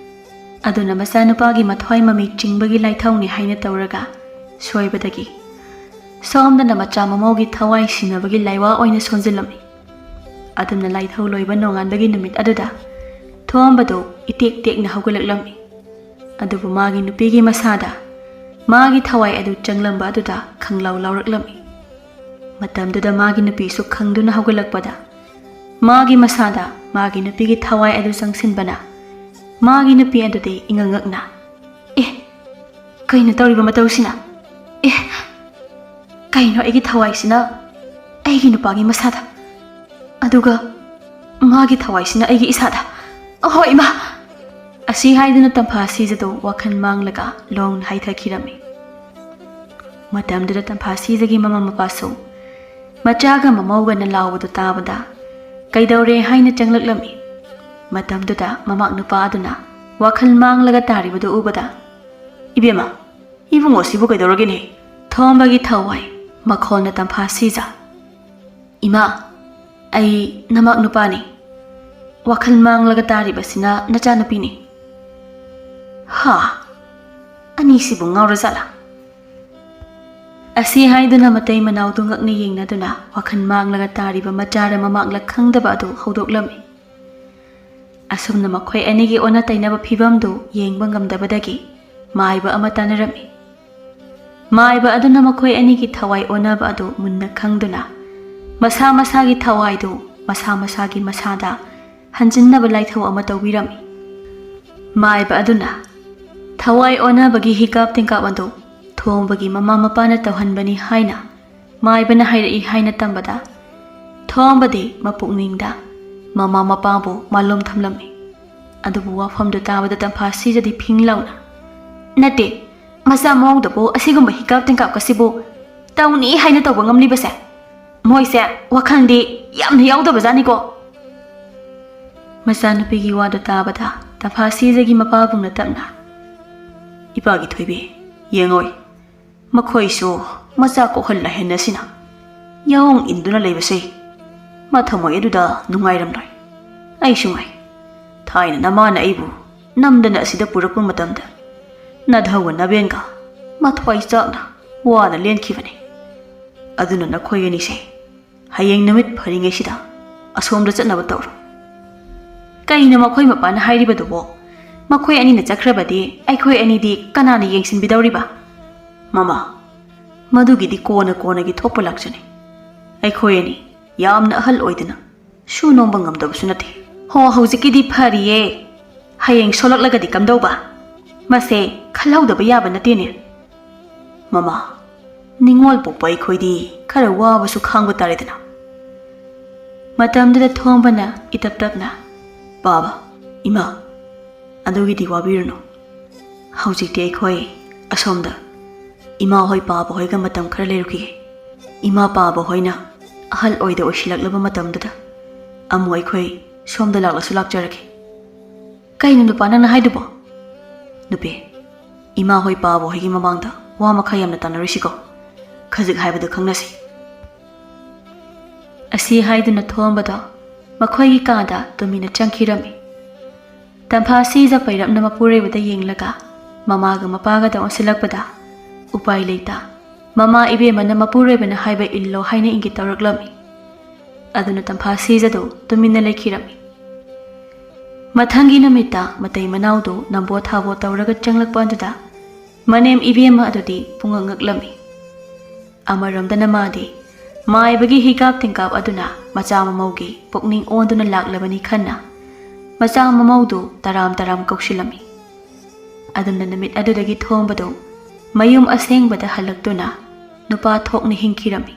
ꯑꯗꯨꯅ ꯃꯆꯥꯅꯨꯄꯥꯒꯤ ꯃꯊ꯭ꯋꯥꯏ ꯃꯃꯤ ꯆꯤꯡꯕꯒꯤ ꯂꯥꯏꯊꯧꯅꯤ ꯍꯥꯏꯅ ꯇꯧꯔꯒ ꯁꯣꯏꯕꯗꯒꯤ ꯁꯣꯝꯗꯅ ꯃꯆꯥ ꯃꯃꯧꯒꯤ ꯊꯋꯥꯏ ꯁꯤꯟꯅꯕꯒꯤ ꯂꯥꯏꯋꯥ ꯑꯣꯏꯅ ꯁꯣꯟꯖꯤꯜꯂꯝꯃꯤ꯫ ꯑꯗꯨꯅ ꯂꯥꯏꯊꯧ ꯂꯣꯏꯕ ꯅꯣꯡꯉꯥꯟꯕꯒꯤ ꯅꯨꯃꯤꯠ ꯑꯗꯨꯗ ꯊꯣꯝꯕꯗꯨ ꯏꯇꯦꯛ ꯇꯦꯛꯅ ꯍꯧꯒꯠꯂꯛꯂꯝꯃꯤ꯫ ꯑꯗꯨꯕꯨ ꯃꯥꯒꯤ ꯅꯨꯄꯤꯒꯤ ꯃꯁꯥꯗ ꯃꯥꯒꯤ ꯊꯋꯥꯏ ꯑꯗꯨ ꯆꯪꯂꯝꯕ ꯑꯗꯨꯗ ꯈꯪꯂꯥꯎ ꯂꯥꯎꯔꯛꯂꯝꯃꯤ꯫ ꯃꯇꯝꯗꯨꯗ ꯃꯥꯒꯤ ꯅꯨꯄꯤꯁꯨ ꯈꯪꯗꯨꯅ ꯍꯧꯒꯠꯂꯛꯄꯗ, ꯃꯥꯒꯤ ꯃꯁꯥꯗ ꯃꯥꯒꯤ ꯅꯨꯄꯤꯒꯤ ꯊꯋꯥꯏ ꯑꯗꯨ ꯆꯪꯁꯤꯟꯕꯅ ꯃꯥꯒꯤ ꯅꯨꯄꯤ ꯑꯗꯨꯗꯤ ꯏꯉꯛ ꯉꯛꯅ, "ꯑꯦ, ꯀꯩꯅꯣ ꯇꯧꯔꯤꯕ ꯃꯇꯧꯁꯤꯅ? ꯑꯦ, ꯀꯩꯅꯣ ꯑꯩꯒꯤ ꯊꯋꯥꯏꯁꯤꯅ ꯑꯩꯒꯤ ꯅꯨꯄꯥꯒꯤ ꯃꯁꯥꯗ, ꯑꯗꯨꯒ ꯃꯥꯒꯤ ꯊꯋꯥꯏꯁꯤꯅ ꯑꯩꯒꯤ ꯏꯁꯥꯗ? ꯑꯍꯣ ꯏꯃꯥ!" ꯑꯁꯤ ꯍꯥꯏꯗꯨꯅ ꯇꯝꯐꯥ ꯁꯤꯖꯗꯨ ꯋꯥꯈꯜ ꯃꯥꯡꯂꯒ ꯂꯣꯡꯅ ꯍꯥꯏꯊꯈꯤꯔꯝꯃꯤ꯫ ꯃꯇꯝꯗꯨꯗ ꯇꯝꯐꯥ ꯁꯤꯖꯒꯤ ꯃꯃꯥ ꯃꯄꯥꯁꯨ ꯃꯆꯥꯒ ꯃꯃꯧꯒꯅ ꯂꯥꯎꯕꯗꯨ ꯇꯥꯕꯗ ꯀꯩꯗꯧꯔꯦ ꯍꯥꯏꯅ ꯆꯪꯂꯛꯂꯝꯃꯤ꯫ ꯃꯇꯝꯗꯨꯗ ꯃꯃꯥꯛ ꯅꯨꯄꯥ ꯑꯗꯨꯅ ꯋꯥꯈꯜ ꯃꯥꯡꯂꯒ ꯇꯥꯔꯤꯕꯗꯨ ꯎꯕꯗ, "ꯏꯕꯦꯝꯃ, ꯏꯕꯨꯡꯉꯣꯁꯤꯕꯨ ꯀꯩꯗꯧꯔꯒꯦꯅꯦ?" ꯊꯣꯝꯕꯒꯤ ꯊꯋꯥꯏ ꯃꯈꯣꯟꯅ ꯇꯝꯐꯥ ꯁꯤꯖ, "ꯏꯃꯥ, ꯑꯩ ꯅꯃꯥꯛ ꯅꯨꯄꯥꯅꯤ꯫ ꯋꯥꯈꯜ ꯃꯥꯡꯂꯒ ꯇꯥꯔꯤꯕꯁꯤꯅ ꯅꯆꯥꯅꯨꯄꯤꯅꯤ꯫" "ꯍꯥ? ꯑꯅꯤꯁꯤꯕꯨ ꯉꯥꯎꯔꯖꯥꯠꯂꯥ?" ꯑꯁꯤ ꯍꯥꯏꯗꯨꯅ ꯃꯇꯩ ꯃꯅꯥꯎꯗꯨ ꯉꯛꯅ ꯌꯦꯡꯅꯗꯨꯅ ꯋꯥꯈꯜ ꯃꯥꯡꯂꯒ ꯇꯥꯔꯤꯕ ꯃꯆꯥꯔ ꯃꯃꯥꯛꯂ ꯈꯪꯗꯕ ꯑꯗꯨ ꯍꯧꯗꯣꯛꯂꯝꯃꯤ꯫ ꯑꯁꯨꯝꯅ ꯃꯈꯣꯏ ꯑꯅꯤꯒꯤ ꯑꯣꯟꯅ ꯇꯩꯅꯕ ꯐꯤꯚꯝꯗꯨ ꯌꯦꯡꯕ ꯉꯝꯗꯕꯗꯒꯤ ꯃꯥꯏꯕ ꯑꯃ ꯇꯥꯟꯅꯔꯝꯃꯤ꯫ ꯃꯥꯏꯕ ꯑꯗꯨꯅ ꯃꯈꯣꯏ ꯑꯅꯤꯒꯤ ꯊꯋꯥꯏ ꯑꯣꯟꯅꯕ ꯑꯗꯨ ꯃꯨꯟꯅ ꯈꯪꯗꯨꯅ ꯃꯁꯥ ꯃꯁꯥꯒꯤ ꯊꯋꯥꯏꯗꯨ ꯃꯁꯥ ꯃꯁꯥꯒꯤ ꯃꯁꯥꯗ ꯍꯟꯖꯤꯟꯅꯕ ꯂꯥꯏꯊꯧ ꯑꯃ ꯇꯧꯕꯤꯔꯝꯃꯤ꯫ ꯃꯥꯏꯕ ꯑꯗꯨꯅ ꯊꯋꯥꯏ ꯑꯣꯟꯅꯕꯒꯤ ꯍꯤꯒꯥꯞ ꯇꯦꯡꯀꯥꯞ ꯑꯗꯨ ꯊꯣꯡꯕꯒꯤ ꯃꯃꯥ ꯃꯄꯥꯅ ꯇꯧꯍꯟꯕꯅꯤ ꯍꯥꯏꯅ ꯃꯥꯏꯕꯅ ꯍꯥꯏꯔꯛꯏ ꯍꯥꯏꯅ ꯇꯝꯕꯗ, ꯊꯣꯝꯕꯗꯤ ꯃꯄꯨꯛꯅꯤꯡꯗ ꯃꯃꯥ ꯃꯄꯥꯕꯨ ꯃꯥꯂꯣꯝ ꯊꯝꯂꯝꯃꯤ꯫ ꯑꯗꯨꯕꯨ ꯋꯥꯐꯝꯗꯨ ꯇꯥꯕꯗ ꯇꯝꯐꯥ ꯁꯤꯖꯗꯤ ꯐꯤꯡ ꯂꯥꯎꯅ, "ꯅꯠꯇꯦ, ꯃꯆꯥ ꯃꯑꯣꯡꯗꯕꯨ ꯑꯁꯤꯒꯨꯝꯕ ꯍꯤꯀꯥꯞ ꯇꯦꯡꯀꯥꯞꯀꯁꯤꯕꯨ ꯇꯧꯅꯤ ꯍꯥꯏꯅ ꯇꯧꯕ ꯉꯝꯂꯤꯕꯁꯦ? ꯃꯣꯏꯁꯦ ꯋꯥꯈꯜꯗꯤ ꯌꯥꯝꯅ ꯌꯥꯎꯗꯕꯖꯥꯠꯅꯤꯀꯣ꯫" ꯃꯆꯥꯅꯨꯄꯤꯒꯤ ꯋꯥꯗꯨ ꯇꯥꯕꯗ ꯇꯝꯐꯥ ꯁꯤꯖꯒꯤ ꯃꯄꯥꯕꯨꯡꯅ ꯇꯞꯅ, "ꯏꯄꯥꯒꯤ ꯊꯣꯏꯕꯤ, ꯌꯦꯡꯉꯣꯏ, ꯃꯈꯣꯏꯁꯨ ꯃꯆꯥ ꯀꯣꯛꯍꯜꯂ ꯍꯦꯟꯅꯁꯤꯅ ꯌꯥꯑꯣꯡ ꯏꯟꯗꯨꯅ ꯂꯩꯕꯁꯦ ꯃꯊꯃꯣꯏ ꯑꯗꯨꯗ ꯅꯨꯡꯉꯥꯏꯔꯝꯂꯣꯏ꯫ ꯑꯩꯁꯨ ꯉꯥꯏ, ꯊꯥꯏꯅ ꯅꯃꯥꯅ ꯑꯩꯕꯨ ꯅꯝꯗꯅ ꯑꯁꯤꯗ ꯄꯨꯔꯛꯄ ꯃꯇꯝꯗ ꯅꯙꯧꯒ ꯅꯕꯦꯟꯒ ꯃꯊ꯭ꯋꯥꯏ ꯆꯥꯛꯅ ꯋꯥꯅ ꯂꯦꯟꯈꯤꯕꯅꯤ꯫ ꯑꯗꯨꯅ ꯅꯈꯣꯏ ꯑꯅꯤꯁꯦ ꯍꯌꯦꯡ ꯅꯨꯃꯤꯠ ꯐꯔꯤꯉꯩꯁꯤꯗ ꯑꯁꯣꯝꯗ ꯆꯠꯅꯕ ꯇꯧꯔꯣ꯫" "ꯀꯩꯅꯣ ꯃꯈꯣꯏ ꯃꯄꯥꯅ ꯍꯥꯏꯔꯤꯕꯗꯨꯕꯣ? ꯃꯈꯣꯏ ꯑꯅꯤꯅ ꯆꯠꯈ꯭ꯔꯕꯗꯤ ꯑꯩꯈꯣꯏ ꯑꯅꯤꯗꯤ ꯀꯅꯥꯅ ꯌꯦꯡꯁꯤꯟꯕꯤꯗꯧꯔꯤꯕ?" "ꯃꯃꯥ, ꯃꯗꯨꯒꯤꯗꯤ ꯀꯣꯟꯅ ꯀꯣꯟꯅꯒꯤ ꯊꯣꯛꯄ ꯂꯥꯛꯆꯅꯤ꯫ ꯑꯩꯈꯣꯏ ꯑꯅꯤ ꯌꯥꯝꯅ ꯑꯍꯜ ꯑꯣꯏꯗꯅ ꯁꯨ ꯅꯣꯝꯕ ꯉꯝꯗꯕꯁꯨ ꯅꯠꯇꯦ꯫ ꯍꯣ, ꯍꯧꯖꯤꯛꯀꯤꯗꯤ ꯐꯔꯤꯌꯦ꯫ ꯍꯌꯦꯡ ꯁꯣꯜꯂꯛꯂꯒꯗꯤ ꯀꯝꯗꯧꯕ? ꯃꯁꯦ ꯈꯜꯍꯧꯗꯕ ꯌꯥꯕ ꯅꯠꯇꯦꯅꯦ꯫" "ꯃꯃꯥ, ꯅꯤꯡꯉꯣꯜ ꯄꯣꯛꯄ ꯑꯩꯈꯣꯏꯗꯤ ꯈꯔ ꯋꯥꯕꯁꯨ ꯈꯥꯡꯕ ꯇꯥꯔꯦꯗꯅ꯫" ꯃꯇꯝꯗꯨꯗ ꯊꯣꯝꯕꯅ ꯏꯇꯞ ꯇꯞꯅ, "ꯄꯥꯕ, ꯏꯃꯥ, ꯑꯗꯨꯒꯤꯗꯤ ꯋꯥꯕꯤꯔꯨꯅꯨ꯫ ꯍꯧꯖꯤꯛꯇꯤ ꯑꯩꯈꯣꯏ ꯑꯁꯣꯝꯗ ꯏꯃꯥ ꯍꯣꯏ ꯄꯥꯕ ꯍꯣꯏꯒ ꯃꯇꯝ ꯈꯔ ꯂꯩꯔꯨꯈꯤꯒꯦ꯫ ꯏꯃꯥ ꯄꯥꯕ ꯍꯣꯏꯅ ꯑꯍꯜ ꯑꯣꯏꯗ ꯑꯣꯏꯁꯤꯜꯂꯛꯂꯕ ꯃꯇꯝꯗꯨꯗ ꯑꯃꯨꯛ ꯑꯩꯈꯣꯏ ꯁꯣꯝꯗ ꯂꯥꯛꯂꯁꯨ ꯂꯥꯛꯆꯔꯒꯦ꯫" "ꯀꯩꯅꯣ ꯅꯨꯄꯥ ꯅꯪꯅ ꯍꯥꯏꯗꯨꯕꯣ?" "ꯅꯨꯄꯤ, ꯏꯃꯥ ꯍꯣꯏ ꯄꯥꯕ ꯍꯣꯏꯒꯤ ꯃꯃꯥꯡꯗ ꯋꯥ ꯃꯈꯥ ꯌꯥꯝꯅ ꯇꯥꯟꯅꯔꯣꯏꯁꯤꯀꯣ꯫ ꯈꯖꯤꯛ ꯍꯥꯏꯕꯗ ꯈꯪꯅꯁꯤ꯫" ꯑꯁꯤ ꯍꯥꯏꯗꯨꯅ ꯊꯣꯝꯕꯗꯣ ꯃꯈꯣꯏꯒꯤ ꯀꯥꯗ ꯇꯨꯃꯤꯟꯅ ꯆꯪꯈꯤꯔꯝꯃꯤ꯫ ꯇꯝꯐꯥ ꯁꯤꯖ ꯄꯩꯔꯞꯅ ꯃꯄꯨꯔꯣꯏꯕꯗ ꯌꯦꯡꯂꯒ ꯃꯃꯥꯒ ꯃꯄꯥꯒꯗ ꯑꯣꯟꯁꯤꯜꯂꯛꯄꯗ, ꯎꯄꯥꯏ ꯂꯩꯇ ꯃꯃꯥ ꯏꯕꯦꯝꯃꯅ ꯃꯄꯨꯔꯣꯏꯕꯅ ꯍꯥꯏꯕ ꯏꯜꯂꯣ ꯍꯥꯏꯅ ꯏꯪꯒꯤꯠ ꯇꯧꯔꯛꯂꯝꯃꯤ꯫ ꯑꯗꯨꯅ ꯇꯝꯐꯥ ꯁꯤꯖꯗꯨ ꯇꯨꯃꯤꯟꯅ ꯂꯩꯈꯤꯔꯝꯃꯤ꯫ ꯃꯊꯪꯒꯤ ꯅꯨꯃꯤꯠꯇ ꯃꯇꯩ ꯃꯅꯥꯎꯗꯨ ꯅꯝꯕꯣ ꯊꯥꯕꯣ ꯇꯧꯔꯒ ꯆꯪꯂꯛꯄ ꯑꯗꯨꯗ ꯃꯅꯦꯝ ꯏꯕꯦꯝꯃ ꯑꯗꯨꯗꯤ ꯄꯨꯡꯉꯛ ꯉꯛꯂꯝꯃꯤ꯫ ꯑꯃꯔꯣꯝꯗꯅ ꯃꯥꯗꯤ ꯃꯥꯏꯕꯒꯤ ꯍꯤꯒꯥꯞ ꯇꯤꯡꯒꯥꯞ ꯑꯗꯨꯅ ꯃꯆꯥ ꯃꯃꯧꯒꯤ ꯄꯨꯛꯅꯤꯡ ꯑꯣꯟꯗꯨꯅ ꯂꯥꯛꯂꯕꯅꯤ ꯈꯟꯅ ꯃꯆꯥ ꯃꯃꯧꯗꯨ ꯇꯔꯥꯝ ꯇꯔꯥꯝ ꯀꯧꯁꯤꯜꯂꯝꯃꯤ꯫ ꯑꯗꯨꯅ ꯅꯨꯃꯤꯠ ꯑꯗꯨꯗꯒꯤ ꯊꯣꯝꯕꯗꯨ ꯃꯌꯨꯝ ꯑꯁꯦꯡꯕꯗ ꯍꯜꯂꯛꯇꯨꯅ ꯅꯨꯄꯥ ꯊꯣꯛꯅ ꯍꯤꯡꯈꯤꯔꯝꯃꯤ꯫